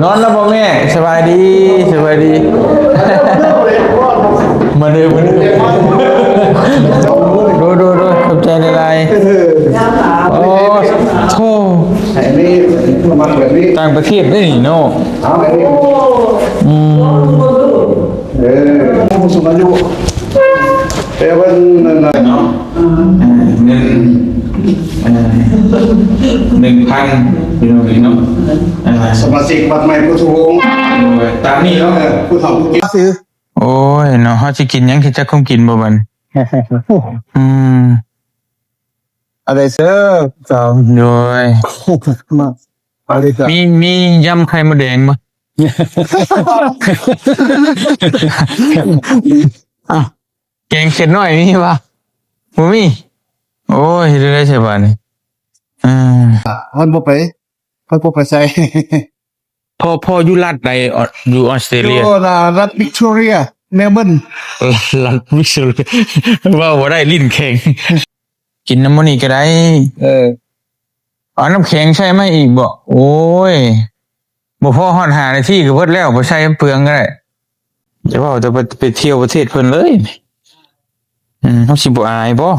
ນອນແລ້ວບໍ່ແມ່? ສະບາຍດີ ສະບາຍດີ ມາເດີ ມາເດີ ໂດຍ ໂດຍ ໂດຍ ຂອບໃຈຫຼາຍໆ. ໂອ້ ໂທ້ ຕ່າງປະເທດເດ້ນີ້ເນາະ. ອືມ ເອີ ຜູ້ສູງອາຍຸ ແຕ່ວ່ານັ້ນນະເນາະ ເງິນ ເອີ ໜຶ່ງພັນ ພີ່ນ້ອງເອີຍເນາະ. ເອີ ສະມາຊິກບັດໃໝ່ຜູ້ສູງ ຕາມນີ້ເນາະ ເອີ ຜູ້ເຖົ້າຜູ້ແກ່. ໂອ້ຍເນາະ ເຮົາຊິກິນຫຍັງ ຊິຈັກຄວາມກິນບໍ່ບັດ? ອືມ ອາໄດເຊີ ໂດຍ ມາ ມາເລີຍ ມີ ມີຢຳໄຂ່ມົດແດງບໍ່? ອ່ະ ແກງເຂັດນ້ອຍມີບໍ່? ບໍ່ມີ. ໂອ້ຍ ເຮັດແນວໃດຊະບາດນີ້? ເອີ ມັນບໍ່ໄປ ຂ້ອຍບໍ່ໄປໃສ. ພໍ່ ພໍ່ຢູ່ລັດໃດ? ຢູ່ອອສເຕຣເລຍ ຢູ່ລັດວິກຕໍເຣຍ ເມລເບີນ. ລັດວິກຕໍເຣຍ ເວົ້າບໍ່ໄດ້ ລີ້ນແຂງ. ກິນນຳມື້ນີ້ກໍໄດ້. ເອີ ເອົານ້ຳແຂງໃສ່ມາອີກບໍ? ໂອ້ຍ ບໍ່ພໍຮອດຫ້ານາທີກໍເບິດແລ້ວ ບໍ່ໃສ່ເປືອງກໍໄດ້. ຢ່າເວົ້າແຕ່ໄປ ໄປທ່ຽວປະເທດເພິ່ນເລີຍ. ອືມ ເຮົາຊິບໍ່ອາຍບໍ?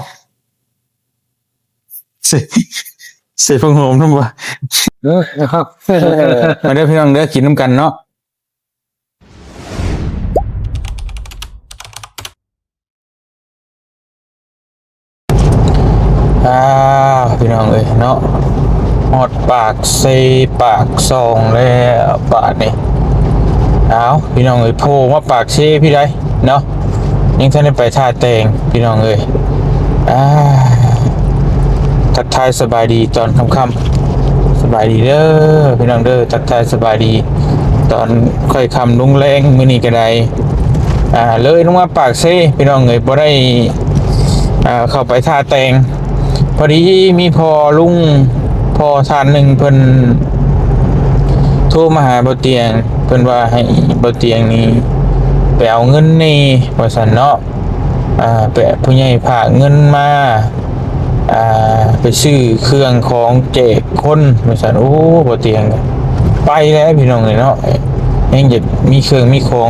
ໃສ່ ໃສ່ຜັກຫອມນຳບໍ່? ເອີ ເອີ ມາເດີພີ່ນ້ອງເດີ ກິນນຳກັນເນາະ. ອ່າ ພີ່ນ້ອງເອີຍເນາະ ຮອດປາກເຊ ປາກຊ່ອງແລ້ວບາດນີ້. ອ້າວ ພີ່ນ້ອງເອີຍ ໂພມາປາກເຊພີ້ໃດເນາະ ຍັງທັນໄດ້ໄປທ່າແຕງ ພີ່ນ້ອງເອີຍ. ອ່າ ທັກທາຍສະບາຍດີຕອນຄ່ຳໆ ສະບາຍດີເດີພີ່ນ້ອງເດີ ທັກທາຍສະບາຍດີຕອນຄ່ອຍຄ່ຳລົງແລງມື້ນີ້ກໍໄດ້. ອ່າ ເລີຍລົງມາປາກເຊພີ່ນ້ອງເອີຍ ບໍ່ໄດ້ ອ່າ ເຂົ້າໄປທ່າແຕງ. ພໍດີມີພໍ່ລຸງ ພໍ່ທ່ານໜຶ່ງເພິ່ນໂທມາຫາບ່າວຕຽງ ເພິ່ນວ່າໃຫ້ບ່າວຕຽງນີ້ໄປເອົາເງິນແດ່ວ່າຊັ້ນເນາະ. ອ່າ ແປະຜູ້ໃຫຍ່ຝາກເງິນມາ ອ່າ ໄປຊື້ເຄື່ອງຂອງແຈກຄົນວ່າຊັ້ນ. ໂອ້ ບ່າວຕຽງໄປແລ້ວພີ່ນ້ອງເອີຍເນາະ ຍັງຢາກມີເຄື່ອງມີຂອງ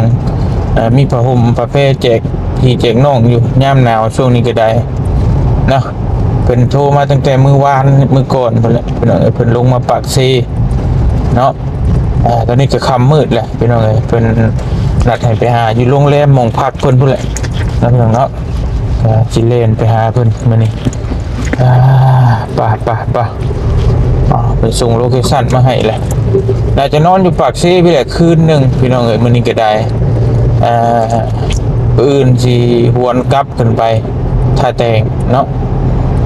ອ່າ ມີຜ້າຫົ່ມຜ້າແພແຈກພີ່ແຈກນ້ອງຢູ່ ຍາມໜາວຊ່ວງນີ້ກໍໄດ້ເນາະ. ເພິ່ນໂທມາຕັ້ງແຕ່ມື້ວານມື້ກ່ອນພຸ້ນແຫຼະພີ່ນ້ອງເອີຍ ເພິ່ນລົງມາປາກເຊເນາະ. ອ່າ ຕອນນີ້ກໍຄ່ຳມືດແລ້ວພີ່ນ້ອງເອີຍ ເພິ່ນນັດໃຫ້ໄປຫາຢູ່ໂຮງແຮມໝ່ອງພັກເພິ່ນພຸ້ນແຫຼະເນາະ ພີ່ນ້ອງເນາະ. ກໍຊິແລ່ນໄປຫາເພິ່ນມື້ນີ້. ອ່າ ໄປ ໄປ ໄປ ອ່າ ເພິ່ນສົ່ງໂລເຄຊັນມາໃຫ້ແລ້ວ ໜ້າຈະນອນຢູ່ປາກເຊພີ້ແຫຼະຄືນໜຶ່ງພີ່ນ້ອງເອີຍ ມື້ນີ້ກໍໄດ້. ອ່າ ມື້ອື່ນຊິຫວນກັບຂຶ້ນໄປທ່າແຕງເນາະ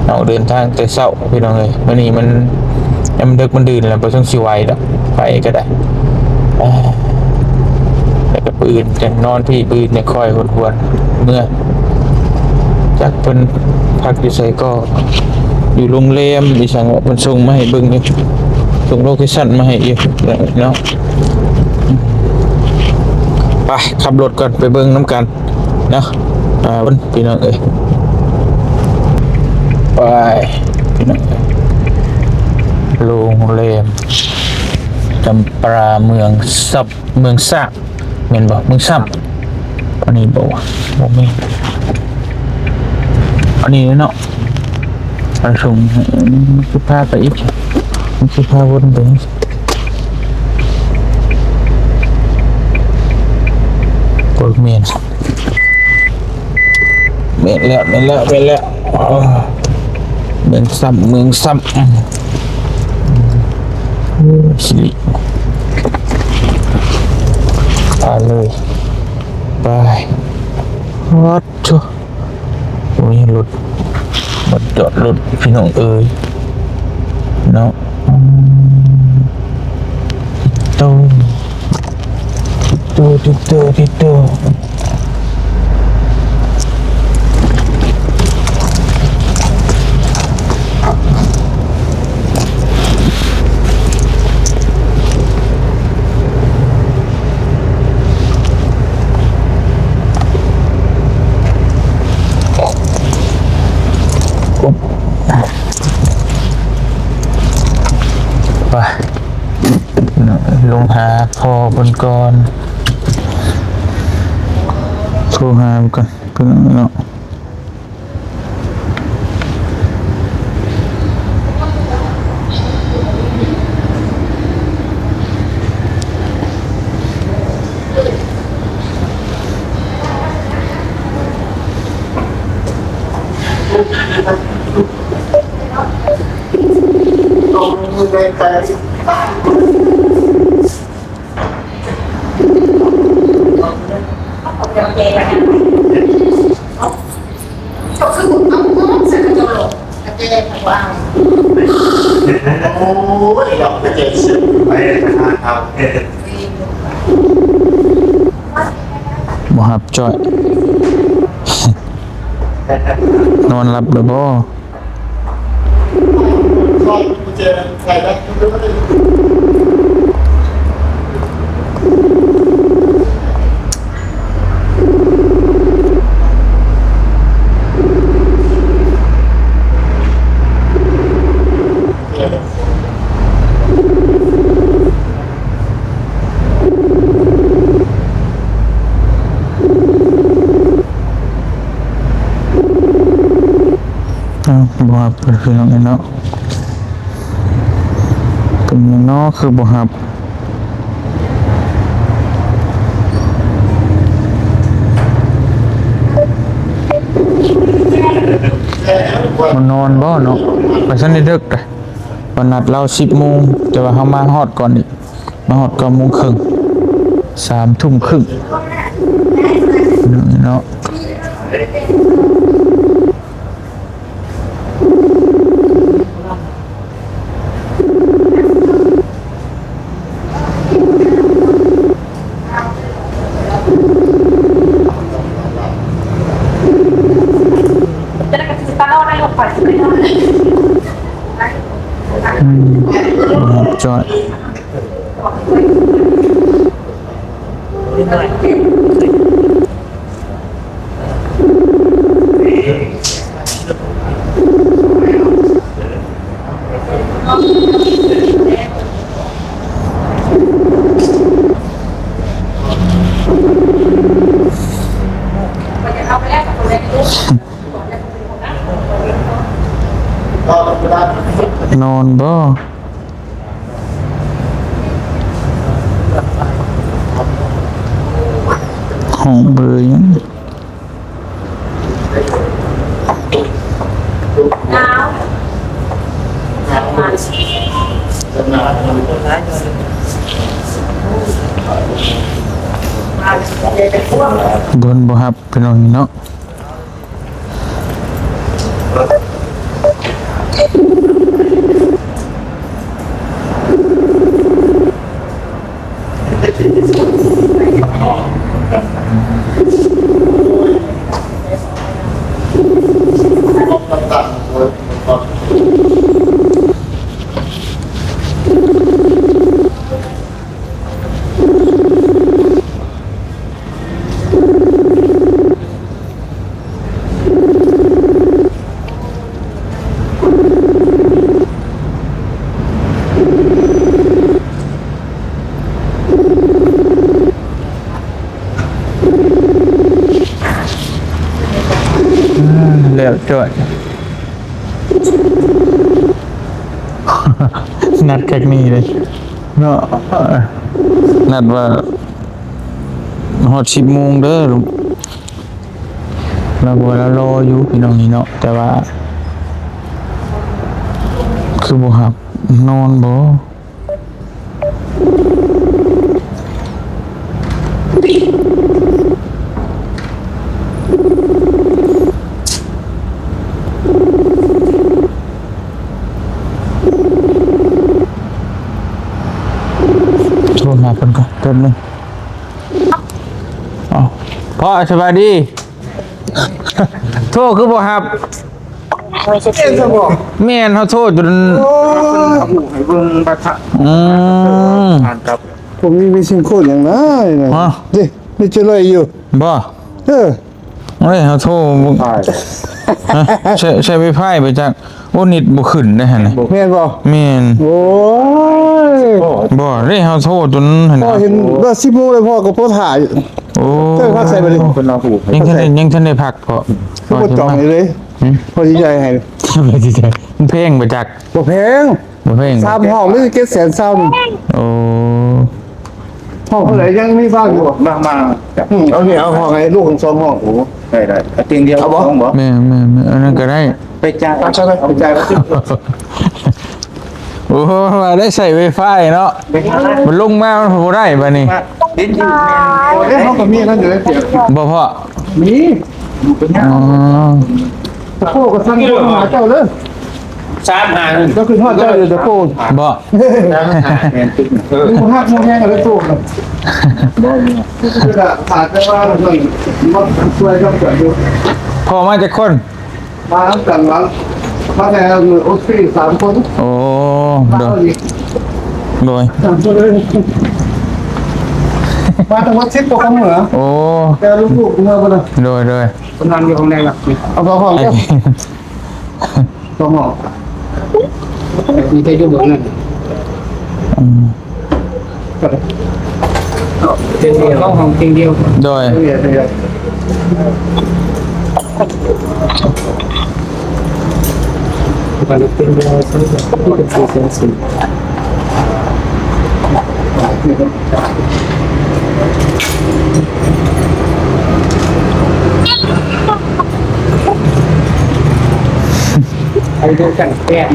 ເຮົາເດີນທາງແຕ່ເຊົ້າພີ່ນ້ອງເອີຍ ມື້ນີ້ມັນ ຍາມມັນເດິກມັນດື່ນແລ້ວ ບໍ່ເຖິງຊິໄຫວດອກ ໄປກໍໄດ້. ອ່າ ແລ້ວກໍມື້ອື່ນຈັ່ງນອນພີ້ ມື້ອື່ນຈັ່ງຄ່ອຍຫວນເມືອ. ຈັກເພິ່ນພັກຢູ່ໃສກໍ ຢູ່ໂຮງແຮມອີ່ຫຍັງ ເພິ່ນສົ່ງມາໃຫ້ເບິ່ງຢູ່ ສົ່ງໂລເຄຊັນມາໃຫ້ຢູ່ເນາະ. ໄປ ຂັບລົດກ່ອນ ໄປເບິ່ງນຳກັນເນາະ. ອ່າ ພີ່ນ້ອງເອີຍ ໄປ ພີ່ນ້ອງເອີຍ ໂຮງແຮມຈຳປາເມືອງຊັບ ເມືອງຊ້າງ ແມ່ນບໍ່? ເມືອງຊ້າງ ອັນນີ້ບໍ່ວະ? ບໍ່ແມ່ນ ອັນນີ້ເນາະ. ໄປສົ່ງ ມັນຄືພາໄປອີກ ມັນຄືພາວົນໄປ. ບໍ່ແມ່ນ ແມ່ນແລ້ວ ແມ່ນແລ້ວ ແມ່ນແລ້ວ. ເມືອງຊ້າງ ເມືອງຊ້າງ ໂອ້ ຊິລິ ໄປເລີຍ ໄປ. ຮອດ ໂອ້ຍ ລົດ ມາຈອດລົດ ພີ່ນ້ອງເອີຍເນາະ. ອືມ ຕິດໂຕ ຕິດໂຕ ຕິດໂຕ ຕິດໂຕ. ໄປ ເນາະ ລົງຫາພໍ່ເພິ່ນກ່ອນ ໂທຫາເພິ່ນກ່ອນເນາະ. ບໍ່ຮັບຈ້ອຍ ນອນຫຼັບແລ້ວບໍ່? ອ້າວ ບໍ່ຮັບເພິ່ນພີ່ນ້ອງເອີຍເນາະ ເປັນຫຍັງເນາະຄືບໍ່ຮັບ ມານອນບໍ່ເນາະ ວ່າຊັ້ນໄດ້ເດິກ ວ່ານັດລາວສິບໂມງ ແຕ່ວ່າເຮົາມາຮອດກ່ອນອີກ ມາຮອດເກົ້າໂມງເຄິ່ງ ສາມທຸ່ມເຄິ່ງເນາະ. ອືມ ຈອດ ນອນບໍ່? ຫ້ອງເບີຫຍັງ? ໂດນບໍ່ຮັບ ພີ່ນ້ອງເນາະ. ອືມ ແລ້ວຈ້ອຍ ນັດຄັກນີ້ເລີຍເນາະ ນັດວ່າຮອດສິບໂມງເດີ ລາວວ່າລາວລໍຢູ່ພີ່ນ້ອງນີ້ເນາະ ແຕ່ວ່າຄືບໍ່ຮັບ ນອນບໍ່? ໂທຫາເພິ່ນກ່ອນແປັບໜຶ່ງ. ເອົ້າ ພໍ່ ສະບາຍດີ. ໂທຄືບໍ່ຮັບ? ແມ່ນ ເຮົາໂທຈົນ ໂອ້ຍ ໃຫ້ເບິ່ງບັດທະ ອືມ ຜ່ານກັບ ບໍ່ມີ ມີຊິມໂຄດຫຍັງນະ ຮະ ເດ້ ມີຈະລອຍຢູ່ບໍ່? ເອີ ໂອ້ຍ ເຮົາໂທ ຮະ ໃຊ້ ໃຊ້ໄວຟາຍໄປຈັກ ໂອ້ ເນັດບໍ່ຂຶ້ນເດ້ຫັ້ນນະ ແມ່ນບໍ່? ແມ່ນ ໂອ້ຍ ໂອ້ ບໍ່ເດ້ ເຮົາໂທຈົນຫັ້ນ ພໍເຫັນວ່າສິບໂມງແລ້ວ ພໍກໍພໍຖ່າຍ. ໂອ້ ເຈົ້າພັກໃສບັດນີ້? ເພິ່ນລາຮູ້ ຍັງທັນໄດ້ ຍັງທັນໄດ້ພັກເພາະ ຄືບໍ່ຈອງໃຫ້ເລີຍ. ຫືມ? ພໍຊິຈ່າຍໃຫ້ ມັນແພງບໍ່ຈັກ? ບໍ່ແພງ ບໍ່ແພງ ສາມຫ້ອງມີແຕ່ເຈັດແສນຊາວໜຶ່ງ. ໂອ້ ຫ້ອງເທົ່າໃດ ຍັງມີວ່າງຢູ່ບໍ່? ມາ ມາ ອືມ ເອົານີ້ ເອົາຫ້ອງໃຫ້ລູກທັງສອງຫ້ອງ. ໂອ້ ໄດ້ ໄດ້ ຕຽງດຽວ ເອົາບໍ່? ສອງບໍ່? ແມ່ນໆໆ ອັນນັ້ນກໍໄດ້ ໄປຈ່າຍ ໄປຈ່າຍ ໂອ້ ວ່າໄດ້ໃຊ້ໄວຟາຍເນາະ ມັນລົງມາມັນບໍ່ໄດ້ບາດນີ້. ເດ້ ເຮົາກໍມີນັ້ນຢູ່ໃນເຕຍ ບໍ່ພໍ? ມີ ອໍ ຕະໂກກໍສັ່ງໂທຫາເຈົ້າເດີ ສາມຫ້າໜຶ່ງ ເຈົ້າຂຶ້ນຮອດເຈົ້າຢູ່ຕະໂກ. ບໍ່ ສາມຫ້າໜຶ່ງ ເອີ ຢູ່ຮັກໝູແຮງກັນເລີຍໂຕນະ. ບໍ່ ຄືວ່າ ຖ້າແຕ່ວ່າໜ່ວຍ ມາຊ່ວຍກັບເຈົ້າຢູ່. ພໍ່ມາຈັກຄົນ? ມານຳກັນ ມາ ມາແຕ່ໂອສເຕຣເລຍສາມຄົນ. ໂອ້ ໂດຍ ໂດຍ ສາມຄົນເລີຍ ມາທັງໝົດສິບກວ່າຄົນເໝືອ. ໂອ້ ແຕ່ລູກໆເມືອບໍ່ນະ. ໂດຍ ໂດຍ ເພິ່ນນອນຢູ່ຫ້ອງໃດລະ? ເອົາເຂົ້າຫ້ອງເດີ ສອງຫ້ອງ ມີແຕ່ຢູ່ເບື້ອງນັ້ນ. ອືມ ຕຽງດຽວ ເຂົ້າຫ້ອງຕຽງດຽວ. ໂດຍ ຕຽງດຽວ ຕຽງດຽວ ຕຽງດຽວ ຕຽງດຽວ ໄປເດີກັນແປດ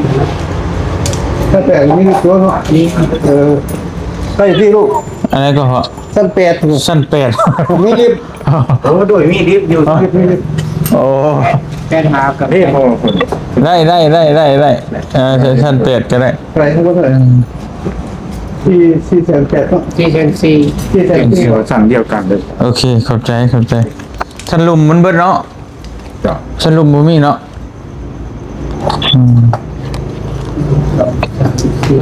ຊັ້ນແປດມີຕົວເນາະ. ນີ້ ເອີ ໄປທີ່ລູກ ອັນໃດກໍເພາະ ຊັ້ນແປດ ຊັ້ນແປດ ມີລິບ. ໂອ້ ໂດຍ ມີລິບຢູ່ ມີລິບ ມີລິບ. ໂອ້ ແປດຫ້າກັບ ເດ້ ພໍຄົນ ໄດ້ ໄດ້ ໄດ້ ໄດ້ ໄດ້ ເອີ ຊັ້ນແປດກໍໄດ້. ເທົ່າໃດ ທັງໝົດເທົ່າໃດ? ອືມ ສີ່ ສີ່ແສນແປດເນາະ ສີ່ແສນສີ່ ສີ່ແສນສີ່ ຊັ້ນດຽວກັນເລີຍ. ໂອເຄ ຂອບໃຈ ຂອບໃຈ. ຊັ້ນລຸ່ມມັນເບິດເນາະ? ເຈົ້າ ຊັ້ນລຸ່ມບໍ່ມີເນາະ? ອືມ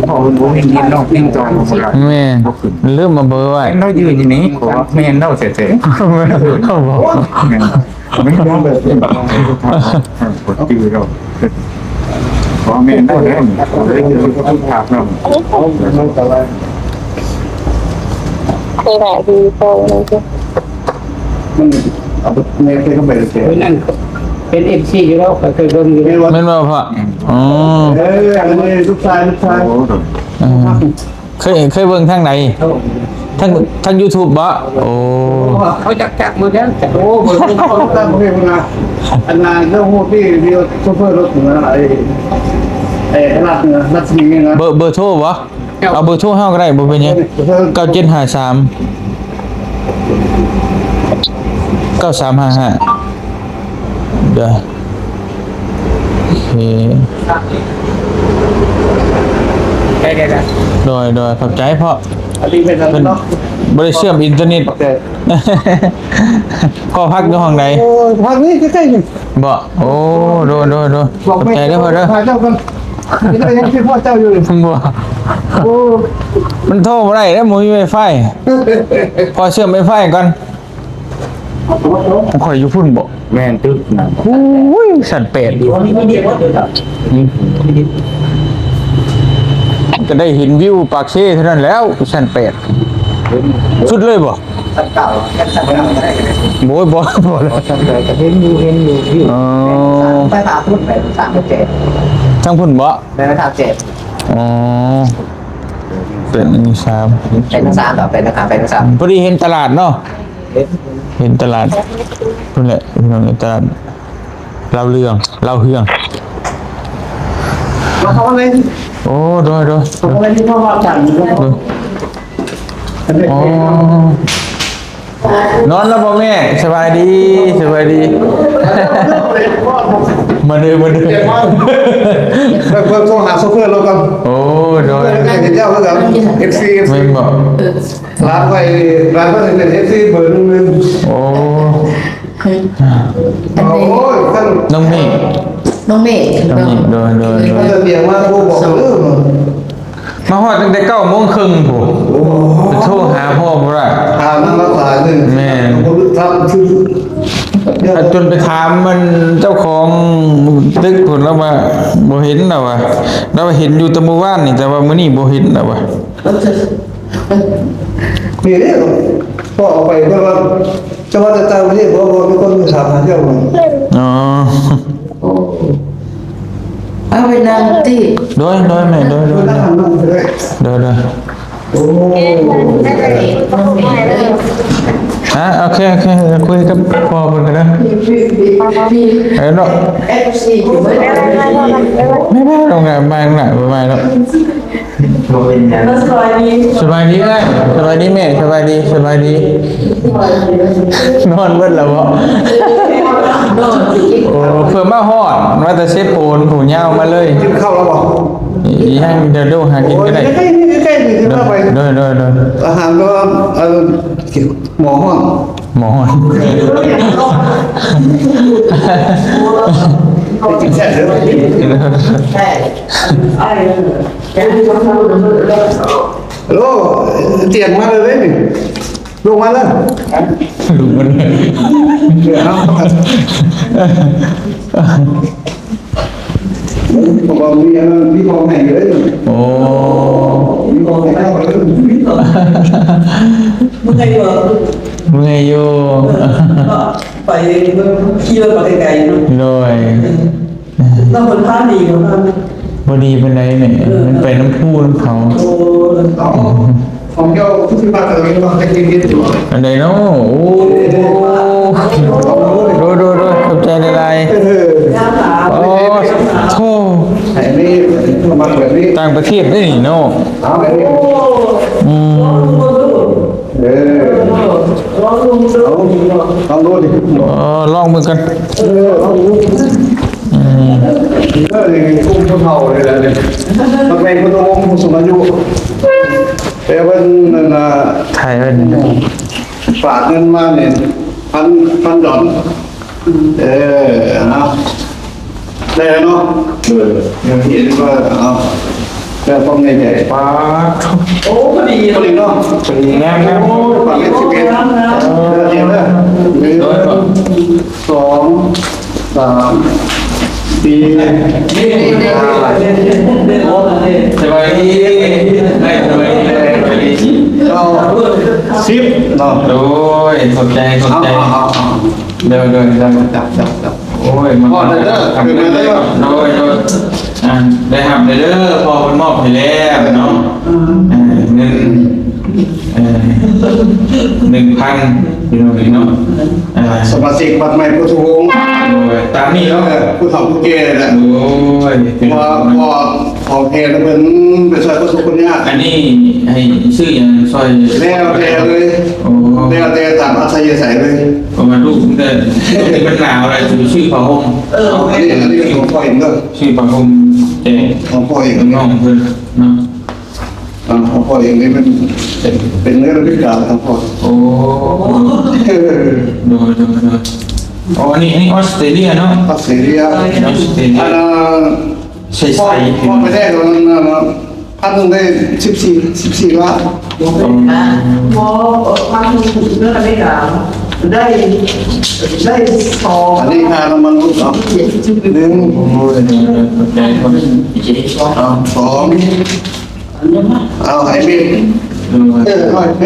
ເພາະມັນບໍ່ມີດິນເນາະ ດິນຈອງບໍ່ໄດ້. ແມ່ນ ບໍ່ຂຶ້ນ ລືມເອົາເບີໄວ້. ເຮົາຢືນຢູ່ນີ້ ເພາະວ່າແມ່ນເຮົາແທ້ໆ ແມ່ນເຮົາບໍ່? ແມ່ນ ແມ່ນ ບໍ່ຈື່ດອກ ເພາະແມ່ນເຮົາແທ້ ເລີຍຖືກຖາກເນາະ. ນີ້ແຫຼະ ດີພໍ ມັນເອົາແນບໃສ່ເຂົ້າໄປແລ້ວແກະ. ເອີ ນັ້ນເປັນເອັຟຊີຢູ່ແລ້ວ ຂ້ອຍເຄີຍເບິ່ງຢູ່. ແມ່ນບໍ່ພໍ່? ອືມ ເອີ ອັນນີ້ລູກຊາຍ ລູກຊາຍ. ໂອ້ ເອີ ເຄີຍ ເຄີຍເບິ່ງທາງໃດ? ທາງ ທາງຢູທູບບໍ່? ໂອ້ ເຂົາຈັກ ຈັກມື້ແລ້ວ. ໂອ້ ເບິ່ງ ເບິ່ງ ເບິ່ງ ອັນນັ້ນ ເຈົ້າຮູ້ທີ່ ທີ່ໂຊເຟີລົດນະ ໄອ້ ໄອ້ລັດນະ ລັດສະໝີນະ. ເບີ ເບີໂທບໍ່? ເອົາເບີໂທເຮົາກໍໄດ້ ບໍ່ເປັນຫຍັງ. ເກົ້າເຈັດຫ້າສາມ ເກົ້າສາມຫ້າຫ້າ ເດີ ໂອເຄ ໄດ້ໆໆ ໂດຍໆ ຂອບໃຈພໍ່. ອັນນີ້ເປັນ ເພິ່ນ ເນາະ ບໍ່ໄດ້ເຊື່ອມອິນເຕີເນັດ. ໂອເຄ ພໍ່ພັກຢູ່ຫ້ອງໃດ? ໂອ້ຍ ພັກນີ້ໃກ້ໆນີ້. ບໍ່? ໂອ້ ໂດຍໆໆ ຂອບໃຈເດີພໍ່ເດີ. ຫາເຈົ້າກ່ອນ ນີ້ກໍຍັງຄິດຮອດເຈົ້າຢູ່. ບໍ່ ໂອ້ ມັນໂທບໍ່ໄດ້ເດ້ ບໍ່ມີໄວຟາຍ. ພໍ່ເຊື່ອມໄວຟາຍກ່ອນ. ຂອງຂ້ອຍຢູ່ພຸ້ນບໍ່? ແມ່ນ ຕຶກນັ້ນ. ໂອ້ຍ ຊັ້ນແປດ ກໍໄດ້ເຫັນວິວປາກເຊເທົ່ານັ້ນແລ້ວ. ຊັ້ນແປດ ສຸດເລີຍບໍ່? ຊັ້ນເກົ້າ ຊັ້ນເກົ້າກໍໄດ້. ໂອ້ຍ ບໍ່ ບໍ່ແລ້ວ. ຊັ້ນແປດກໍເຫັນຢູ່ ເຫັນຢູ່ ວິວ. ອໍ ໄປພາພຸ້ນ ໄປສາມເຈັດ ທາງພຸ້ນບໍ່? ໄປພາເຈັດ. ອໍ ເປັນສາມ ເປັນສາມດອກ ເປັນສາມ ເປັນສາມ. ພໍດີເຫັນຕະຫຼາດເນາະ ເຫັນຕະຫຼາດພຸ້ນແຫຼະ ພີ່ນ້ອງ ຕະຫຼາດລາວເລື່ອງ ລາວເຮືອງ. ມາເຂົ້າມາເລີຍ. ໂອ້ ໂດຍ ໂດຍ ເຂົ້າມາເລີຍ ເຂົ້າມາກັນ. ໂດຍ ອໍ ນອນແລ້ວບໍ່ແມ່? ສະບາຍດີ ສະບາຍດີ. ມາເດີ ມາເດີ ເບິ່ງ ເບິ່ງ ໂທຫາໂຊເຟີລາວກ່ອນ. ໂອ້ ໂດຍ ເຈົ້າຄືກັນ ເອັຟຊີ ເອັຟຊີ ແມ່ນບໍ່? ຫຼານຂ້ອຍ ຫຼານຂ້ອຍເປັນເອັຟຊີເບີໜຶ່ງ. ໂອ້ ໂອ້ຍ ນ້ອງເມກ ນ້ອງເມກ ນ້ອງເມກ ໂດຍ ໂດຍ ໂດຍ. ມາຮອດຕັ້ງແຕ່ເກົ້າໂມງເຄິ່ງພຸ້ນ. ໂອ້ ໂທຫາພໍ່ບໍ່ໄດ້ ຖາມນຳລັກສາຍເລີຍ. ແມ່ນ ບໍ່ທັນຊື່. ຈົນໄປຖາມມັນເຈົ້າຂອງຕຶກພຸ້ນ ລາວວ່າບໍ່ເຫັນ ລາວວ່າ ລາວວ່າເຫັນຢູ່ແຕ່ມື້ວານນີ້ ແຕ່ວ່າມື້ນີ້ບໍ່ເຫັນ ລາວວ່າ. ນີ້ເດ້ ພໍອອກໄປ ເພິ່ນວ່າ ຈະວ່າແຕ່ຕ່າງປະເທດບໍ່ ບໍ່ມີຄົນຖາມຫາເຈົ້າ. ອໍ ເອົາໄປນັ່ງຕິ. ໂດຍ ໂດຍແມ່ ໂດຍ ໂດຍ ໂດຍ ໂດຍ ໂດຍ. ອ່າ ໂອເຄ ໂອເຄ ຄຸຍກັບພໍ່ເພິ່ນກໍໄດ້. ເອີເນາະ ແມ່ ແມ່ ລົງມາ ມາຂ້າງໜ້າ ມາແລ້ວ. ສະບາຍດີ ສະບາຍດີເອື້ອຍ ສະບາຍດີແມ່ ສະບາຍດີ ສະບາຍດີ. ນອນເບິດແລ້ວບໍ່? ໂອ້ ເພື່ອມາຮອດ ມາແຕ່ເຊໂປນ ຜູ້ຍາວມາເລີຍ. ກິນເຂົ້າແລ້ວບໍ່? ຍັງ ດຽວ ດຽວຫາກິນກໍໄດ້. ໂອ້ຍ ໃກ້ໆ ໃກ້ໆ ນີ້ ຂຶ້ນມາໄປ. ໂດຍ ໂດຍ ໂດຍ. ອາຫານກໍ ເອີ ໝໍຮ້ອນ ໝໍຮ້ອນ ກິນແຊບເດີ້. ໂລ ຕຽງມາເລີຍເດ້ນີ້. ລົງມາເລີຍ ລົງມາເລີຍ. ເອົາ ເພາະວ່າມີອັນນັ້ນ ມີຂອງໃຫ້ຢູ່ເດ້. ໂອ້ ມີຂອງໃຫ້ເຈົ້າເດ້. ເມື່ອຍຢູ່ ເມື່ອຍຢູ່. ເອີ ໄປຂີ່ລົດໄປໄກໆເນາະ. ໂດຍ. ເອີ ແລ້ວເພິ່ນພາດີບໍ່? ພາ ບໍ່ດີປານໃດແມ່. ເອີ ມັນໄປນຳພູນຳເຂົາ. ໂອ້ ເອົາ ຂອງເຈົ້າຄືຊິພາກັນເຮັດວ່າຈະກິນເຮັດຢູ່. ອັນໃດເນາະ? ໂອ້ ໂດຍ ໂດຍ ໂດຍ ຂອບໃຈຫຼາຍໆ. ເອີ ໂອ້ ໂທ້ ອັນນີ້ມັກແບບນີ້ ຕ່າງປະເທດເດ້ນີ້ເນາະ. ເອົາແບບນີ້ ອືມ ເອີ ລອງດູ ເອົາ ລອງດູດິ. ເອີ ລອງເບິ່ງກັນ. ເອີ ລອງດູ. ອືມ ເອີ ນີ້ກຸ່ມຜູ້ເຖົ້ານີ້ແຫຼະນີ້ ມັກແມ່ນຜູ້ໜຸ່ມຜູ້ສູງອາຍຸ ແຕ່ເພິ່ນນັ້ນນະ ຖ່າຍໄວ້ນີ້ ຝາກເງິນມານີ້ ພັນ ພັນດອນ. ເອີ ເອົາ ໄດ້ແລ້ວເນາະ. ເອີ ຍັງເຫັນວ່າ ເອົາ ແລ້ວຕ້ອງໃຫຍ່ໆ ປາດ ໂອ້ ພໍດີ ພໍດີເນາະ ພໍດີ ງາມໆ. ໂອ້ຍ ປາດເລັກສິບເອັດ ເອີ ເດີ ເດີ ໂດຍ ສອງ ສາມ ສີ່ ສະບາຍດີ ສະບາຍດີ ເກົ້າ ສິບເນາະ. ໂດຍ ຂອບໃຈ ຂອບໃຈ. ເອົາ ເອົາ ເອົາ ເດີ ເດີ ເດີ ຈັບ ຈັບ ຈັບ. ໂອ້ຍ ມາ ພໍດແລ້ວເດີ ຂຶ້ນມາເດີ. ໂດຍ ໂດຍ ອ່າ ໄດ້ຮັບແລ້ວເດີ ພໍ່ເພິ່ນມອບໃຫ້ແລ້ວເນາະ. ອ່າ ເງິນ ເອີ ໜຶ່ງພັນ ພີ່ນ້ອງເອີຍເນາະ. ອ່າ ສະມາຊິກບ້ານໃໝ່ໂພນສະວົງ. ໂດຍ ຕາມນີ້ເນາະ. ເອີ ຜູ້ເຖົ້າຜູ້ແກ່ແຫຼະ. ໂດຍ ເພາະວ່າ ເພາະວ່າຂອງແພງເພິ່ນໄປຊ່ອຍຄົນທຸກຄົນຍາກ. ອັນນີ້ໃຫ້ຊື້ຫຍັງຊ່ອຍ ແລ້ວແຕ່ເລີຍ. ໂອ້ ແລ້ວແຕ່ຕາມອັດທະຍາໄສເລີຍ. ເພາະວ່າລູກເພິ່ນ ມັນໜາວແລ້ວ ຊື້ຜ້າຫົ່ມ. ເອີ ອັນນີ້ ອັນນີ້ຂອງພໍ່ເອງເດີ ຊື້ຜ້າຫົ່ມແຈກ ຂອງພໍ່ເອງ ນ້ອງເພິ່ນເນາະ. ອ່າ ຂອງພໍ່ເອງນີ້ມັນເປັນ ເປັນເລື່ອງພິການຂອງພໍ່. ໂອ້ ໂດຍ ໂດຍ ໂດຍ. ອໍ ອັນນີ້ ອັນນີ້ອອສເຕຣເລຍເນາະ ອອສເຕຣເລຍ ອອສເຕຣເລຍ. ອັນ ໃສໆ ພໍ່ໄປແທ້ ອັນນັ້ນ ອັນນັ້ນ ພັນໜຶ່ງໄດ້ສິບສີ່ ສິບສີ່ລ້ານ. ອືມ ບໍ່ ເອີ ພັນໜຶ່ງເງິນອາເມລິກາ ໄດ້ ໄດ້ສອງ ອັນນີ້ຄ່ານ້ຳມັນລົດເນາະ ໜຶ່ງ ໂອ້ຍ ຂອບໃຈ ຂອບໃຈ ເອົາ ສອງ ເອົາໃຫ້ເມ ເອີ ໃຫ້ເມ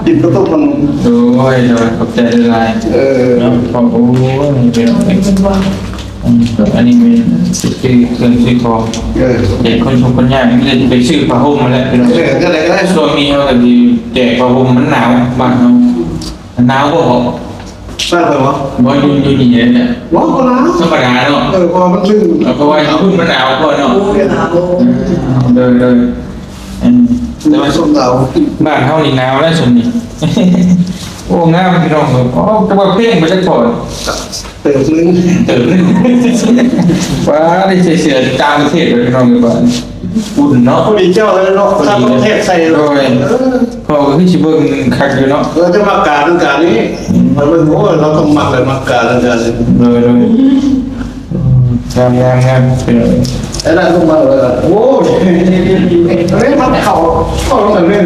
ກິນກະຕຸກມັນ. ໂດຍ ໂດຍ ຂອບໃຈຫຼາຍໆ. ເອີ ເນາະ ຂອບ ໂອ້ຍ ເປັນ ອືມ ອັນນີ້ແມ່ນຊື້ເຄື່ອງຊື້ຂອງ ເອີ ເປັນຄົນທຸກຄົນຍາກ ມີແຕ່ໄປຊື້ຜ້າຫົ່ມຫັ້ນແຫຼະ ພີ່ນ້ອງ. ເອີ ຈັ່ງໃດກໍໄດ້ ຊ່ວງນີ້ເຮົາກໍຊິແຈກຜ້າຫົ່ມ ມັນໜາວ ບ້ານເຮົາ ໜາວບໍ່? ບ້ານເຮົາບໍ່? ບໍ່ ຢູ່ ຢູ່ນີ້ແຫຼະ ບໍ່ ບໍ່ໜາວ ທຳມະດາເນາະ. ເອີ ເພາະວ່າມັນລຶ້ງ ເອີ ເພາະວ່າຢູ່ພຸ້ນມັນໜາວກວ່າເນາະ. ໂອ້ຍ ໜາວ ອືມ ໂດຍ ໂດຍ. ອືມ ແຕ່ວ່າຊົມດາວ ບ້ານເຮົານີ້ໜາວແລ້ວຊ່ວງນີ້. ໂອ້ ງາມ ພີ່ນ້ອງ. ໂອ້ ແຕ່ວ່າແພງບໍ່ຈັກພໍ ເຕີບໜຶ່ງ ເຕີບໜຶ່ງ. ວ້າ ໄດ້ໃສ່ເສື້ອຕ່າງປະເທດໄປ ພີ່ນ້ອງເອີຍ ບ້ານ ອຸ່ນເນາະ. ພໍດີເຈົ້າເລີຍເນາະ ຕ່າງປະເທດໃສ່. ໂດຍ ເອີ ພໍ່ກໍຄືຊິເບິ່ງຄັກຢູ່ເນາະ. ເອີ ແຕ່ວ່າການ ການນີ້ ອືມ ມັນເບິ່ງ ໂອ້ຍ ລາວຕ້ອງມັກແຫຼະ ມັກການ ການນີ້. ໂດຍ ໂດຍ. ອືມ ງາມ ງາມ ງາມ ເປັນ ໄອ້ນັ້ນຕ້ອງມາເລີຍ. ໂອ້ຍ ເອີ ມັນເຂົ້າ ເຂົ້າກັນເລີຍ